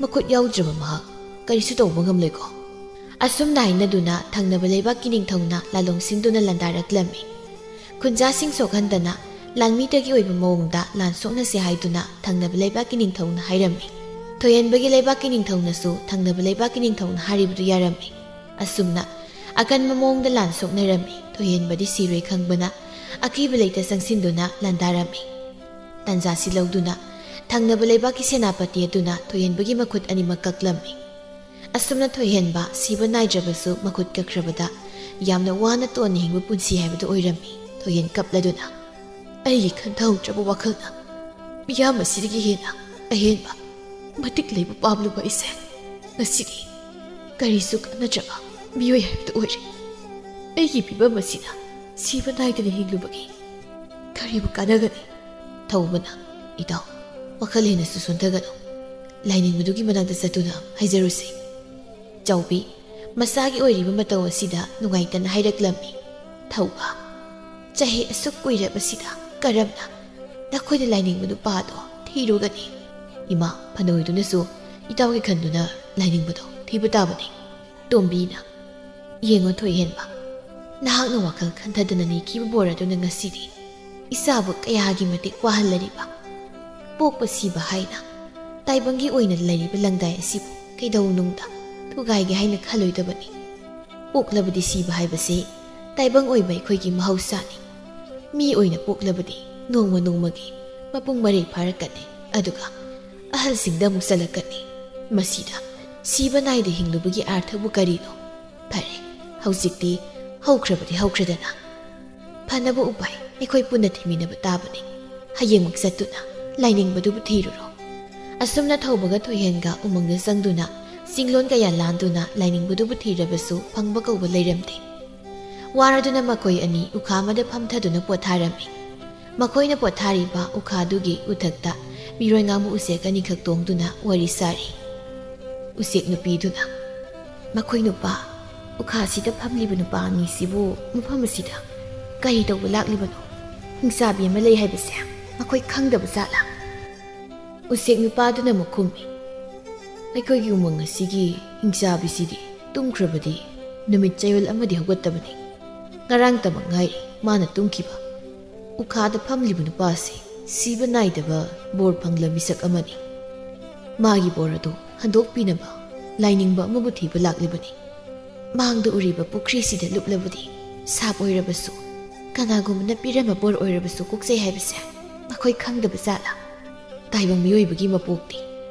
ꯃꯈꯨꯠ ꯌꯥꯎꯗ꯭ꯔꯕ ꯃꯍꯥꯛ ꯀꯔꯤꯁꯨ ꯇꯧꯕ ꯉꯝꯂꯣꯏꯀꯣ?" ꯑꯁꯨꯝꯅ ꯍꯥꯏꯅꯗꯨꯅ ꯊꯪꯅꯕ ꯂꯩꯕꯥꯛꯀꯤ ꯅꯤꯡꯊꯧꯅ ꯂꯥꯂꯣꯡꯁꯤꯟꯗꯨꯅ ꯂꯥꯟꯗꯥꯔꯛꯂꯝꯃꯤ꯫ ꯈꯨꯟꯖꯥꯁꯤꯡ ꯁꯣꯛꯍꯟꯗꯅ ꯂꯥꯟꯃꯤꯇꯒꯤ ꯑꯣꯏꯕ ꯃꯑꯣꯡꯗ ꯂꯥꯟ ꯁꯣꯛꯅꯁꯦ ꯍꯥꯏꯗꯨꯅ ꯊꯪꯅꯕ ꯂꯩꯕꯥꯛꯀꯤ ꯅꯤꯡꯊꯧꯅ ꯍꯥꯏꯔꯝꯃꯤ꯫ ꯊꯣꯏꯍꯦꯟꯕꯒꯤ ꯂꯩꯕꯥꯛꯀꯤ ꯅꯤꯡꯊꯧꯅꯁꯨ ꯊꯪꯅꯕ ꯂꯩꯕꯥꯛꯀꯤ ꯅꯤꯡꯊꯧꯅ ꯍꯥꯏꯔꯤꯕꯗꯨ ꯌꯥꯔꯝꯃꯤ꯫ ꯑꯁꯨꯝꯅ ꯑꯀꯟꯕ ꯃꯑꯣꯡꯗ ꯂꯥꯟ ꯁꯣꯛꯅꯔꯝꯃꯤ꯫ ꯊꯣꯏꯍꯦꯟꯕꯗꯤ ꯁꯤꯔꯣꯏ ꯈꯪꯕꯅ ꯑꯀꯤꯕ ꯂꯩꯇ ꯆꯪꯁꯤꯟꯗꯨꯅ ꯂꯥꯟꯗꯥꯔꯝꯃꯤ꯫ ꯇꯥꯟꯖꯥꯁꯤ ꯂꯧꯗꯨꯅ ꯊꯪꯅꯕ ꯂꯩꯕꯥꯛꯀꯤ ꯁꯦꯅꯥꯄꯇꯤ ꯑꯗꯨꯅ ꯊꯣꯏꯍꯦꯟꯕꯒꯤ ꯃꯈꯨꯠ ꯑꯅꯤꯃꯛ ꯀꯛꯂꯝꯃꯤ꯫ ꯑꯁꯨꯝꯅ ꯊꯣꯏꯍꯦꯟꯕ ꯁꯤꯕ ꯅꯥꯏꯗ꯭ꯔꯕꯁꯨ ꯃꯈꯨꯠ ꯀꯛꯈ꯭ꯔꯕꯗ ꯌꯥꯝꯅ ꯋꯥꯅ ꯇꯣꯟꯅ ꯍꯤꯡꯕ ꯄꯨꯟꯁꯤ ꯍꯥꯏꯕꯗꯨ ꯑꯣꯏꯔꯝꯃꯤ꯫ ꯊꯣꯏꯍꯦꯟ ꯀꯞꯂꯗꯨꯅ, "ꯑꯩꯒꯤ ꯈꯟꯊꯍꯧꯗ꯭ꯔꯕ ꯋꯥꯈꯜꯅ ꯃꯤꯌꯥꯝ ꯑꯁꯤꯗꯒꯤ ꯍꯦꯟꯅ ꯑꯍꯦꯟꯕ ꯃꯇꯤꯛ ꯂꯩꯕ ꯄꯥꯝꯂꯨꯕ ꯑꯩꯁꯦ ꯉꯁꯤꯗꯤ ꯀꯔꯤꯁꯨ ꯀꯥꯟꯅꯗ꯭ꯔꯕ ꯃꯤꯑꯣꯏ ꯍꯥꯏꯕꯗꯨ ꯑꯣꯏꯔꯦ꯫ ꯑꯩꯒꯤ ꯐꯤꯕꯝ ꯑꯁꯤꯅ ꯁꯤꯕ ꯅꯥꯏꯗꯅ ꯍꯤꯡꯂꯨꯕꯒꯤ ꯀꯔꯤꯕꯨ ꯀꯥꯟꯅꯒꯅꯤ?" ꯊꯧꯕꯅ, "ꯏꯇꯥꯎ, ꯋꯥꯈꯜ ꯍꯦꯟꯅꯁꯨ ꯁꯣꯟꯊꯒꯅꯨ꯫ ꯂꯥꯏꯅꯤꯡꯕꯗꯨꯒꯤ ꯃꯅꯥꯛꯇ ꯆꯠꯇꯨꯅ ꯍꯥꯏꯖꯔꯨꯁꯦ꯫" ꯆꯥꯎꯕꯤ, ꯃꯆꯥꯒꯤ ꯑꯣꯏꯔꯤꯕ ꯃꯇꯧ ꯑꯁꯤꯗ ꯅꯨꯡꯉꯥꯏꯇꯅ ꯍꯥꯏꯔꯛꯂꯝꯃꯤ꯫ ꯊꯧꯕ, "ꯆꯍꯤ ꯑꯁꯨꯛ ꯀꯨꯏꯔꯕꯁꯤꯗ ꯀꯔꯝꯅ ꯅꯈꯣꯏꯅ ꯂꯥꯏꯅꯤꯡꯕ ꯅꯨꯄꯥꯗꯣ ꯊꯤꯔꯨꯒꯅꯤ?" ꯏꯃꯥ, ꯐꯅ ꯑꯣꯏꯗꯨꯅꯁꯨ ꯏꯇꯥꯎꯒꯤ ꯈꯟꯗꯨꯅ ꯂꯥꯏꯅꯤꯡꯕꯗꯣ ꯊꯤꯕ ꯇꯥꯕꯅꯤ꯫ ꯇꯣꯝꯕꯤꯅ, "ꯌꯦꯡꯉꯣ ꯊꯣꯏꯍꯦꯟꯕ, ꯅꯍꯥꯛꯅ ꯋꯥꯈꯜ ꯈꯟꯊꯗꯅ ꯅꯤꯈꯤꯕ ꯕꯣꯔ ꯑꯗꯨꯅ ꯉꯁꯤꯗꯤ ꯏꯆꯥꯕꯨ ꯀꯌꯥꯒꯤ ꯃꯇꯤꯛ ꯋꯥꯍꯜꯂꯔꯤꯕ꯫ ꯄꯣꯛꯄ ꯁꯤꯕ ꯍꯥꯏꯅ ꯇꯥꯏꯕꯪꯒꯤ ꯑꯣꯏꯅ ꯂꯩꯔꯤꯕ ꯂꯪꯗꯥꯏ ꯑꯁꯤꯕꯨ ꯀꯩꯗꯧꯅꯨꯡꯗ ꯊꯨꯒꯥꯏꯒꯦ ꯍꯥꯏꯅ ꯈꯜꯂꯣꯏꯗꯕꯅꯤ꯫ ꯄꯣꯛꯂꯕꯗꯤ ꯁꯤꯕ ꯍꯥꯏꯕꯁꯤ ꯇꯥꯏꯕꯪ ꯑꯣꯏꯕ ꯑꯩꯈꯣꯏꯒꯤ ꯃꯍꯧꯁꯥꯅꯤ꯫ ꯃꯤ ꯑꯣꯏꯅ ꯄꯣꯛꯂꯕꯗꯤ ꯅꯣꯡꯃ ꯅꯣꯡꯃꯒꯤ ꯃꯄꯨꯡ ꯃꯔꯩ ꯐꯥꯔꯛꯀꯅꯤ, ꯑꯗꯨꯒ ꯑꯍꯜꯁꯤꯡꯗ ꯑꯃꯨꯛ ꯆꯠꯂꯛꯀꯅꯤ꯫ ꯃꯁꯤꯗ ꯁꯤꯕ ꯅꯥꯏꯗ ꯍꯤꯡꯂꯨꯕꯒꯤ ꯑꯥꯔꯊꯕꯨ ꯀꯔꯤꯅꯣ? ꯐꯔꯦ, ꯍꯧꯖꯤꯛꯇꯤ ꯍꯧꯈ꯭ꯔꯕꯗꯤ ꯍꯧꯈ꯭ꯔꯦꯗꯅ꯫ ꯐꯅꯕ ꯎꯄꯥꯏ ꯑꯩꯈꯣꯏ ꯄꯨꯟꯅ ꯊꯤꯃꯤꯟꯅꯕ ꯇꯥꯕꯅꯤ꯫ ꯍꯌꯦꯡꯃꯛ ꯆꯠꯇꯨꯅ ꯂꯥꯏꯅꯤꯡꯕꯗꯨꯕꯨ ꯊꯤꯔꯨꯔꯣ꯫" ꯑꯁꯨꯝꯅ ꯊꯧꯕꯒ ꯊꯣꯏꯍꯦꯟꯒ ꯎꯃꯪꯗ ꯆꯪꯗꯨꯅ ꯆꯤꯡꯂꯣꯟ ꯀꯌꯥ ꯂꯥꯟꯗꯨꯅ ꯂꯥꯏꯅꯤꯡꯕꯗꯨꯕꯨ ꯊꯤꯔꯕꯁꯨ ꯐꯪꯕ ꯀꯧꯕ ꯂꯩꯔꯝꯗꯦ꯫ ꯋꯥꯔꯗꯨꯅ ꯃꯈꯣꯏ ꯑꯅꯤ ꯎꯈꯥ ꯑꯃꯗ ꯐꯝꯊꯗꯨꯅ ꯄꯣꯊꯥꯔꯝꯃꯤ꯫ ꯃꯈꯣꯏꯅ ꯄꯣꯊꯥꯔꯤꯕ ꯎꯈꯥꯗꯨꯒꯤ ꯎꯊꯛꯇ ꯃꯤꯔꯣꯟ ꯉꯥꯡꯕ ꯎꯆꯦꯛ ꯑꯅꯤꯈꯛ ꯇꯣꯡꯗꯨꯅ ꯋꯥꯔꯤ ꯁꯥꯔꯤ꯫ ꯎꯆꯦꯛ ꯅꯨꯄꯤꯗꯨꯅ, "ꯃꯈꯣꯏ ꯅꯨꯄꯥ, ꯎꯈꯥꯁꯤꯗ ꯐꯝꯂꯤꯕ ꯅꯨꯄꯥ ꯑꯅꯤꯁꯤꯕꯨ ꯃꯐꯝ ꯑꯁꯤꯗ ꯀꯔꯤ ꯇꯧꯕ ꯂꯥꯛꯂꯤꯕꯅꯣ? ꯍꯤꯡꯆꯥꯕꯤ ꯑꯃ ꯂꯩ ꯍꯥꯏꯕꯁꯦ ꯃꯈꯣꯏ ꯈꯪꯗꯕ ꯖꯥꯠꯂꯥ?" ꯎꯆꯦꯛ ꯅꯨꯄꯥꯗꯨꯅ ꯑꯃꯨꯛ ꯈꯨꯝꯃꯤ, "ꯑꯩꯈꯣꯏꯒꯤ ꯎꯃꯪ ꯑꯁꯤꯒꯤ ꯍꯤꯡꯆꯥꯕꯤꯁꯤꯗꯤ ꯇꯨꯝꯈ꯭ꯔꯕꯗꯤ ꯅꯨꯃꯤꯠ ꯆꯌꯣꯜ ꯑꯃꯗꯤ ꯍꯧꯒꯠꯇꯕꯅꯤ꯫ ꯉꯔꯥꯡꯇꯃꯛ ꯉꯥꯏꯔꯤ ꯃꯥꯅ ꯇꯨꯝꯈꯤꯕ꯫ ꯎꯈꯥꯗ ꯐꯝꯂꯤꯕ ꯅꯨꯄꯥꯁꯤ ꯁꯤꯕ ꯅꯥꯏꯗꯕ ꯕꯣꯔ ꯐꯪꯂꯕ ꯃꯤꯁꯛ ꯑꯃꯅꯤ꯫ ꯃꯥꯒꯤ ꯕꯣꯔ ꯑꯗꯨ ꯍꯟꯗꯣꯛꯄꯤꯅꯕ ꯂꯥꯏꯅꯤꯡꯕ ꯑꯃꯕꯨ ꯊꯤꯕ ꯂꯥꯛꯂꯤꯕꯅꯤ꯫ ꯃꯥꯡꯗ ꯎꯔꯤꯕ ꯄꯨꯈ꯭ꯔꯤꯁꯤꯗ ꯂꯨꯞꯂꯕꯗꯤ ꯁꯥꯞ ꯑꯣꯏꯔꯕꯁꯨ, ꯀꯅꯥꯒꯨꯝꯕꯅ ꯄꯤꯔꯝꯕ ꯕꯣꯔ ꯑꯣꯏꯔꯕꯁꯨ ꯀꯣꯛꯆꯩ ꯍꯥꯏꯕꯁꯦ ꯃꯈꯣꯏ ꯈꯪꯗꯕ ꯖꯥꯠꯂꯥ? ꯇꯥꯏꯕꯪ ꯃꯤꯑꯣꯏꯕꯒꯤ ꯃꯄꯣꯛꯇꯤ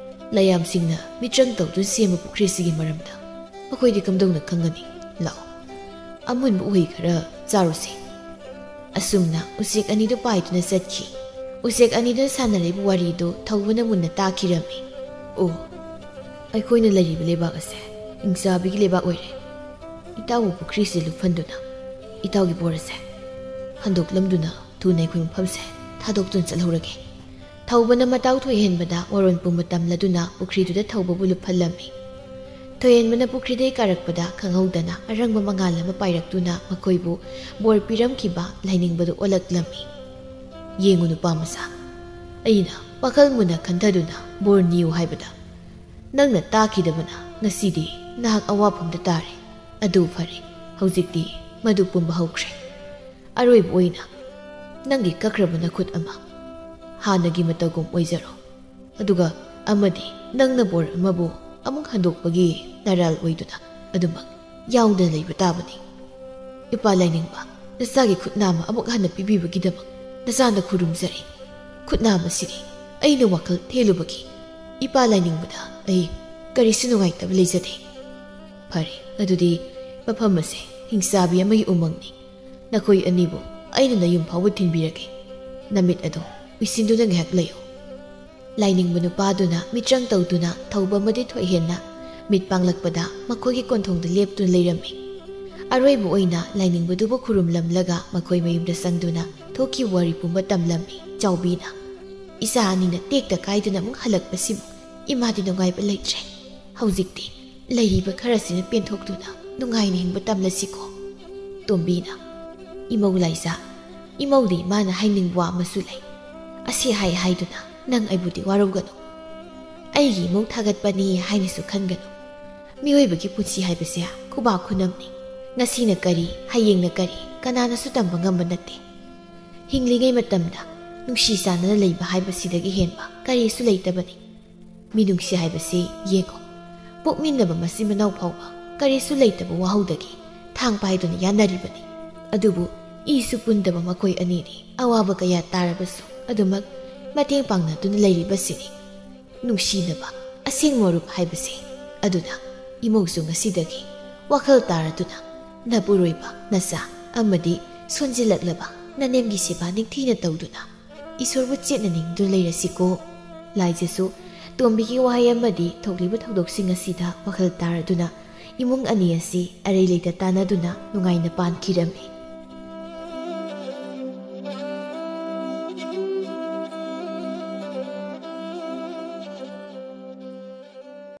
ꯂꯌꯥꯝꯁꯤꯡꯅ ꯃꯤꯇ꯭ꯔꯪ ꯇꯧꯗꯨꯅ ꯁꯦꯝꯕ ꯄꯨꯈ꯭ꯔꯤꯁꯤꯒꯤ ꯃꯔꯝꯗ ꯃꯈꯣꯏꯗꯤ ꯀꯝꯗꯧꯅ ꯈꯪꯒꯅꯤ? ꯂꯥꯛꯑꯣ, ꯑꯃꯨꯟꯕ ꯎꯍꯩ ꯈꯔ ꯆꯥꯔꯨꯁꯦ꯫ ꯑꯁꯨꯝꯅ ꯎꯆꯦꯛ ꯑꯅꯤꯗꯨ ꯄꯥꯏꯗꯨꯅ ꯆꯠꯈꯤ꯫ ꯎꯆꯦꯛ ꯑꯅꯤꯗꯨꯅ ꯁꯥꯟꯅꯔꯤꯕ ꯋꯥꯔꯤꯗꯨ ꯊꯧꯕꯅ ꯃꯨꯟꯅ ꯇꯥꯈꯤꯔꯝꯃꯤ꯫ "ꯑꯣ, ꯑꯩꯈꯣꯏꯅ ꯂꯩꯔꯤꯕ ꯂꯩꯕꯥꯛ ꯑꯁꯦ ꯍꯤꯡꯆꯥꯕꯤꯒꯤ ꯂꯩꯕꯥꯛ ꯑꯣꯏꯔꯦ꯫ ꯏꯇꯥꯎꯕꯨ ꯄꯨꯈ꯭ꯔꯤꯁꯤꯗ ꯂꯨꯞꯍꯟꯗꯨꯅ ꯏꯇꯥꯎꯒꯤ ꯕꯣꯔ ꯑꯁꯦ ꯍꯟꯗꯣꯛꯂꯝꯗꯨꯅ ꯊꯨꯅ ꯑꯩꯈꯣꯏ ꯃꯐꯝꯁꯦ ꯊꯥꯗꯣꯛꯇꯨꯅ ꯆꯠꯍꯧꯔꯒꯦ꯫" ꯊꯧꯕꯅ ꯃꯇꯥꯎ ꯊꯣꯏꯍꯦꯟꯕꯗ ꯋꯥꯔꯣꯟ ꯄꯨꯝꯕ ꯇꯝꯂꯗꯨꯅ ꯄꯨꯈ꯭ꯔꯤꯗꯨꯗ ꯊꯧꯕꯕꯨ ꯂꯨꯞꯍꯜꯂꯝꯃꯤ꯫ ꯊꯣꯏꯍꯦꯟꯕꯅ ꯄꯨꯈ꯭ꯔꯤꯗꯒꯤ ꯀꯥꯔꯛꯄꯗ ꯈꯪꯍꯧꯗꯅ ꯑꯔꯪꯕ ꯃꯉꯥꯜ ꯑꯃ ꯄꯥꯏꯔꯛꯇꯨꯅ ꯃꯈꯣꯏꯕꯨ ꯕꯣꯔ ꯄꯤꯔꯝꯈꯤꯕ ꯂꯥꯏꯅꯤꯡꯕꯗꯨ ꯑꯣꯜꯂꯛꯂꯝꯃꯤ꯫ "ꯌꯦꯡꯉꯨ ꯅꯨꯄꯥ ꯃꯆꯥ, ꯑꯩꯅ ꯋꯥꯈꯜ ꯃꯨꯟꯅ ꯈꯟꯊꯗꯨꯅ ꯕꯣꯔ ꯅꯤꯌꯨ ꯍꯥꯏꯕꯗ ꯅꯪꯅ ꯇꯥꯈꯤꯗꯕꯅ ꯉꯁꯤꯗꯤ ꯅꯍꯥꯛ ꯑꯋꯥꯐꯝꯗ ꯇꯥꯔꯦ꯫ ꯑꯗꯨ ꯐꯔꯦ, ꯍꯧꯖꯤꯛꯇꯤ ꯃꯗꯨ ꯄꯨꯝꯕ ꯍꯧꯈ꯭ꯔꯦ꯫ ꯑꯔꯣꯏꯕ ꯑꯣꯏꯅ ꯅꯪꯒꯤ ꯀꯛꯈ꯭ꯔꯕ ꯅꯈꯨꯠ ꯑꯃ ꯍꯥꯟꯅꯒꯤ ꯃꯇꯧꯒꯨꯝ ꯑꯣꯏꯖꯔꯣ꯫ ꯑꯗꯨꯒ ꯑꯃꯗꯤ ꯅꯪꯅ ꯕꯣꯔ ꯑꯃꯕꯨ ꯑꯃꯨꯛ ꯍꯟꯗꯣꯛꯄꯒꯤ ꯅꯔꯥꯜ ꯑꯣꯏꯗꯨꯅ ꯑꯗꯨꯃꯛ ꯌꯥꯎꯗꯅ ꯂꯩꯕ ꯇꯥꯕꯅꯤ꯫ ꯏꯄꯥ ꯂꯥꯏꯅꯤꯡꯕ, ꯅꯆꯥꯒꯤ ꯈꯨꯠꯅꯥꯃ ꯑꯃꯨꯛ ꯍꯟꯅ ꯄꯤꯕꯤꯕꯒꯤꯗꯃꯛ ꯅꯆꯥꯅ ꯈꯨꯔꯨꯝꯖꯔꯤ꯫ ꯈꯨꯠꯅꯥꯃꯁꯤꯗꯤ ꯑꯩꯅ ꯋꯥꯈꯜ ꯊꯦꯜꯂꯨꯕꯒꯤ ꯏꯄꯥ ꯂꯥꯏꯅꯤꯡꯕꯗ ꯑꯩ ꯀꯔꯤꯁꯨ ꯅꯨꯡꯉꯥꯏꯇꯕ ꯂꯩꯖꯗꯦ꯫ ꯐꯔꯦ, ꯑꯗꯨꯗꯤ ꯃꯐꯝ ꯑꯁꯦ ꯍꯤꯡꯆꯥꯕꯤ ꯑꯃꯒꯤ ꯎꯃꯪꯅꯤ꯫ ꯅꯈꯣꯏ ꯑꯅꯤꯕꯨ ꯑꯩꯅ ꯅꯌꯨꯝ ꯐꯥꯎꯕ ꯊꯤꯟꯕꯤꯔꯒꯦ꯫ ꯅꯃꯤꯠ ꯑꯗꯨ ꯎꯏꯁꯤꯟꯗꯨꯅ ꯉꯥꯏꯍꯥꯛ ꯂꯩꯌꯨ꯫" ꯂꯥꯏꯅꯤꯡꯕ ꯅꯨꯄꯥꯗꯨꯅ ꯃꯤꯇ꯭ꯔꯪ ꯇꯧꯗꯨꯅ ꯊꯧꯕ ꯑꯃꯗꯤ ꯊꯣꯏꯍꯦꯟꯅ ꯃꯤꯠ ꯄꯥꯡꯂꯛꯄꯗ ꯃꯈꯣꯏꯒꯤ ꯀꯣꯟꯊꯣꯡꯗ ꯂꯦꯞꯇꯨꯅ ꯂꯩꯔꯝꯃꯤ꯫ ꯑꯔꯣꯏꯕ ꯑꯣꯏꯅ ꯂꯥꯏꯅꯤꯡꯕꯗꯨꯕꯨ ꯈꯨꯔꯨꯝꯂꯝꯂꯒ ꯃꯈꯣꯏ ꯃꯌꯨꯝꯗ ꯆꯪꯗꯨꯅ ꯊꯣꯛꯈꯤꯕ ꯋꯥꯔꯤ ꯄꯨꯝꯕ ꯇꯝꯂꯝꯃꯤ꯫ ꯆꯥꯎꯕꯤꯅ, "ꯏꯆꯥ ꯑꯅꯤꯅ ꯇꯦꯛꯇ ꯀꯥꯏꯗꯅ ꯑꯃꯨꯛ ꯍꯜꯂꯛꯄꯁꯤꯕꯨ ꯏꯃꯥꯗꯤ ꯅꯨꯡꯉꯥꯏꯕ ꯂꯩꯇ꯭ꯔꯦ꯫ ꯍꯧꯖꯤꯛꯇꯤ ꯂꯩꯔꯤꯕ ꯈꯔꯁꯤꯅ ꯄꯦꯟꯊꯣꯛꯇꯨꯅ ꯅꯨꯡꯉꯥꯏꯅ ꯍꯤꯡꯕ ꯇꯝꯂꯁꯤꯀꯣ꯫" ꯇꯣꯝꯕꯤꯅ, "ꯏꯃꯧ ꯂꯥꯏꯖꯥ, ꯏꯃꯧꯗꯤ ꯏꯃꯥꯅ ꯍꯥꯏꯅꯤꯡꯕ ꯋꯥ ꯑꯃꯁꯨ ꯂꯩ꯫ ꯑꯁꯤ ꯍꯥꯏ ꯍꯥꯏꯗꯨꯅ ꯅꯪ ꯑꯩꯕꯨꯗꯤ ꯋꯥꯔꯧꯒꯅꯨ꯫ ꯑꯩꯒꯤ ꯏꯃꯧ ꯊꯥꯒꯠꯄꯅꯤ ꯍꯥꯏꯅꯁꯨ ꯈꯟꯒꯅꯨ꯫ ꯃꯤꯑꯣꯏꯕꯒꯤ ꯄꯨꯟꯁꯤ ꯍꯥꯏꯕꯁꯦ ꯈꯨꯕꯥꯛ ꯈꯨꯅꯝꯅꯤ꯫ ꯉꯁꯤꯅ ꯀꯔꯤ, ꯍꯌꯦꯡꯅ ꯀꯔꯤ, ꯀꯅꯥꯅꯁꯨ ꯇꯝꯕ ꯉꯝꯕ ꯅꯠꯇꯦ꯫ ꯍꯤꯡꯂꯤꯉꯩ ꯃꯇꯝꯗ ꯅꯨꯡꯁꯤ ꯆꯥꯟꯅꯅ ꯂꯩꯕ ꯍꯥꯏꯕꯁꯤꯗꯒꯤ ꯍꯦꯟꯕ ꯀꯔꯤꯁꯨ ꯂꯩꯇꯕꯅꯤ꯫ ꯃꯤꯅꯨꯡꯁꯤ ꯍꯥꯏꯕꯁꯤ ꯌꯦꯡꯉꯨ, ꯄꯣꯛꯃꯤꯟꯅꯕ ꯃꯆꯤꯟ ꯃꯅꯥꯎ ꯐꯥꯎꯕ ꯀꯔꯤꯁꯨ ꯂꯩꯇꯕ ꯋꯥꯍꯧꯗꯒꯤ ꯊꯥꯡ ꯄꯥꯏꯗꯨꯅ ꯌꯥꯅꯔꯤꯕꯅꯤ꯫ ꯑꯗꯨꯕꯨ ꯏꯁꯨ ꯄꯨꯟꯗꯕ ꯃꯈꯣꯏ ꯑꯅꯤꯗꯤ ꯑꯋꯥꯕ ꯀꯌꯥ ꯇꯥꯔꯕꯁꯨ ꯑꯗꯨꯃꯛ ꯃꯇꯦꯡ ꯄꯥꯡꯅꯗꯨꯅ ꯂꯩꯔꯤꯕꯁꯤꯅꯤ꯫ ꯅꯨꯡꯁꯤꯅꯕ ꯑꯁꯦꯡ ꯃꯔꯨꯞ ꯍꯥꯏꯕꯁꯦ꯫ ꯑꯗꯨꯅ ꯏꯃꯧꯁꯨ ꯉꯁꯤꯗꯒꯤ ꯋꯥꯈꯜ ꯇꯥꯔꯗꯨꯅ ꯅꯄꯨꯔꯣꯏꯕ ꯅꯆꯥ ꯑꯃꯗꯤ ꯁꯣꯟꯖꯤꯜꯂꯛꯂꯕ ꯅꯅꯦꯝꯒꯤ ꯁꯦꯕꯥ ꯅꯤꯡꯊꯤꯅ ꯇꯧꯗꯨꯅ ꯏꯁꯣꯔꯕꯨ ꯆꯦꯠꯅ ꯅꯤꯡꯗꯨꯅ ꯂꯩꯔꯁꯤꯀꯣ꯫ ꯂꯥꯏꯖꯁꯨ ꯇꯣꯝꯕꯤꯒꯤ ꯋꯥꯍꯩ ꯑꯃꯗꯤ ꯊꯣꯛꯂꯤꯕ ꯊꯧꯗꯣꯛꯁꯤꯡ ꯑꯁꯤꯗ ꯋꯥꯈꯜ ꯇꯥꯔꯗꯨꯅ ꯏꯃꯨꯡ ꯑꯅꯤ ꯑꯁꯤ ꯑꯔꯩ ꯂꯩꯇ ꯇꯥꯟꯅꯗꯨꯅ ꯅꯨꯡꯉꯥꯏꯅ ꯄꯥꯟꯈꯤꯔꯝꯃꯤ꯫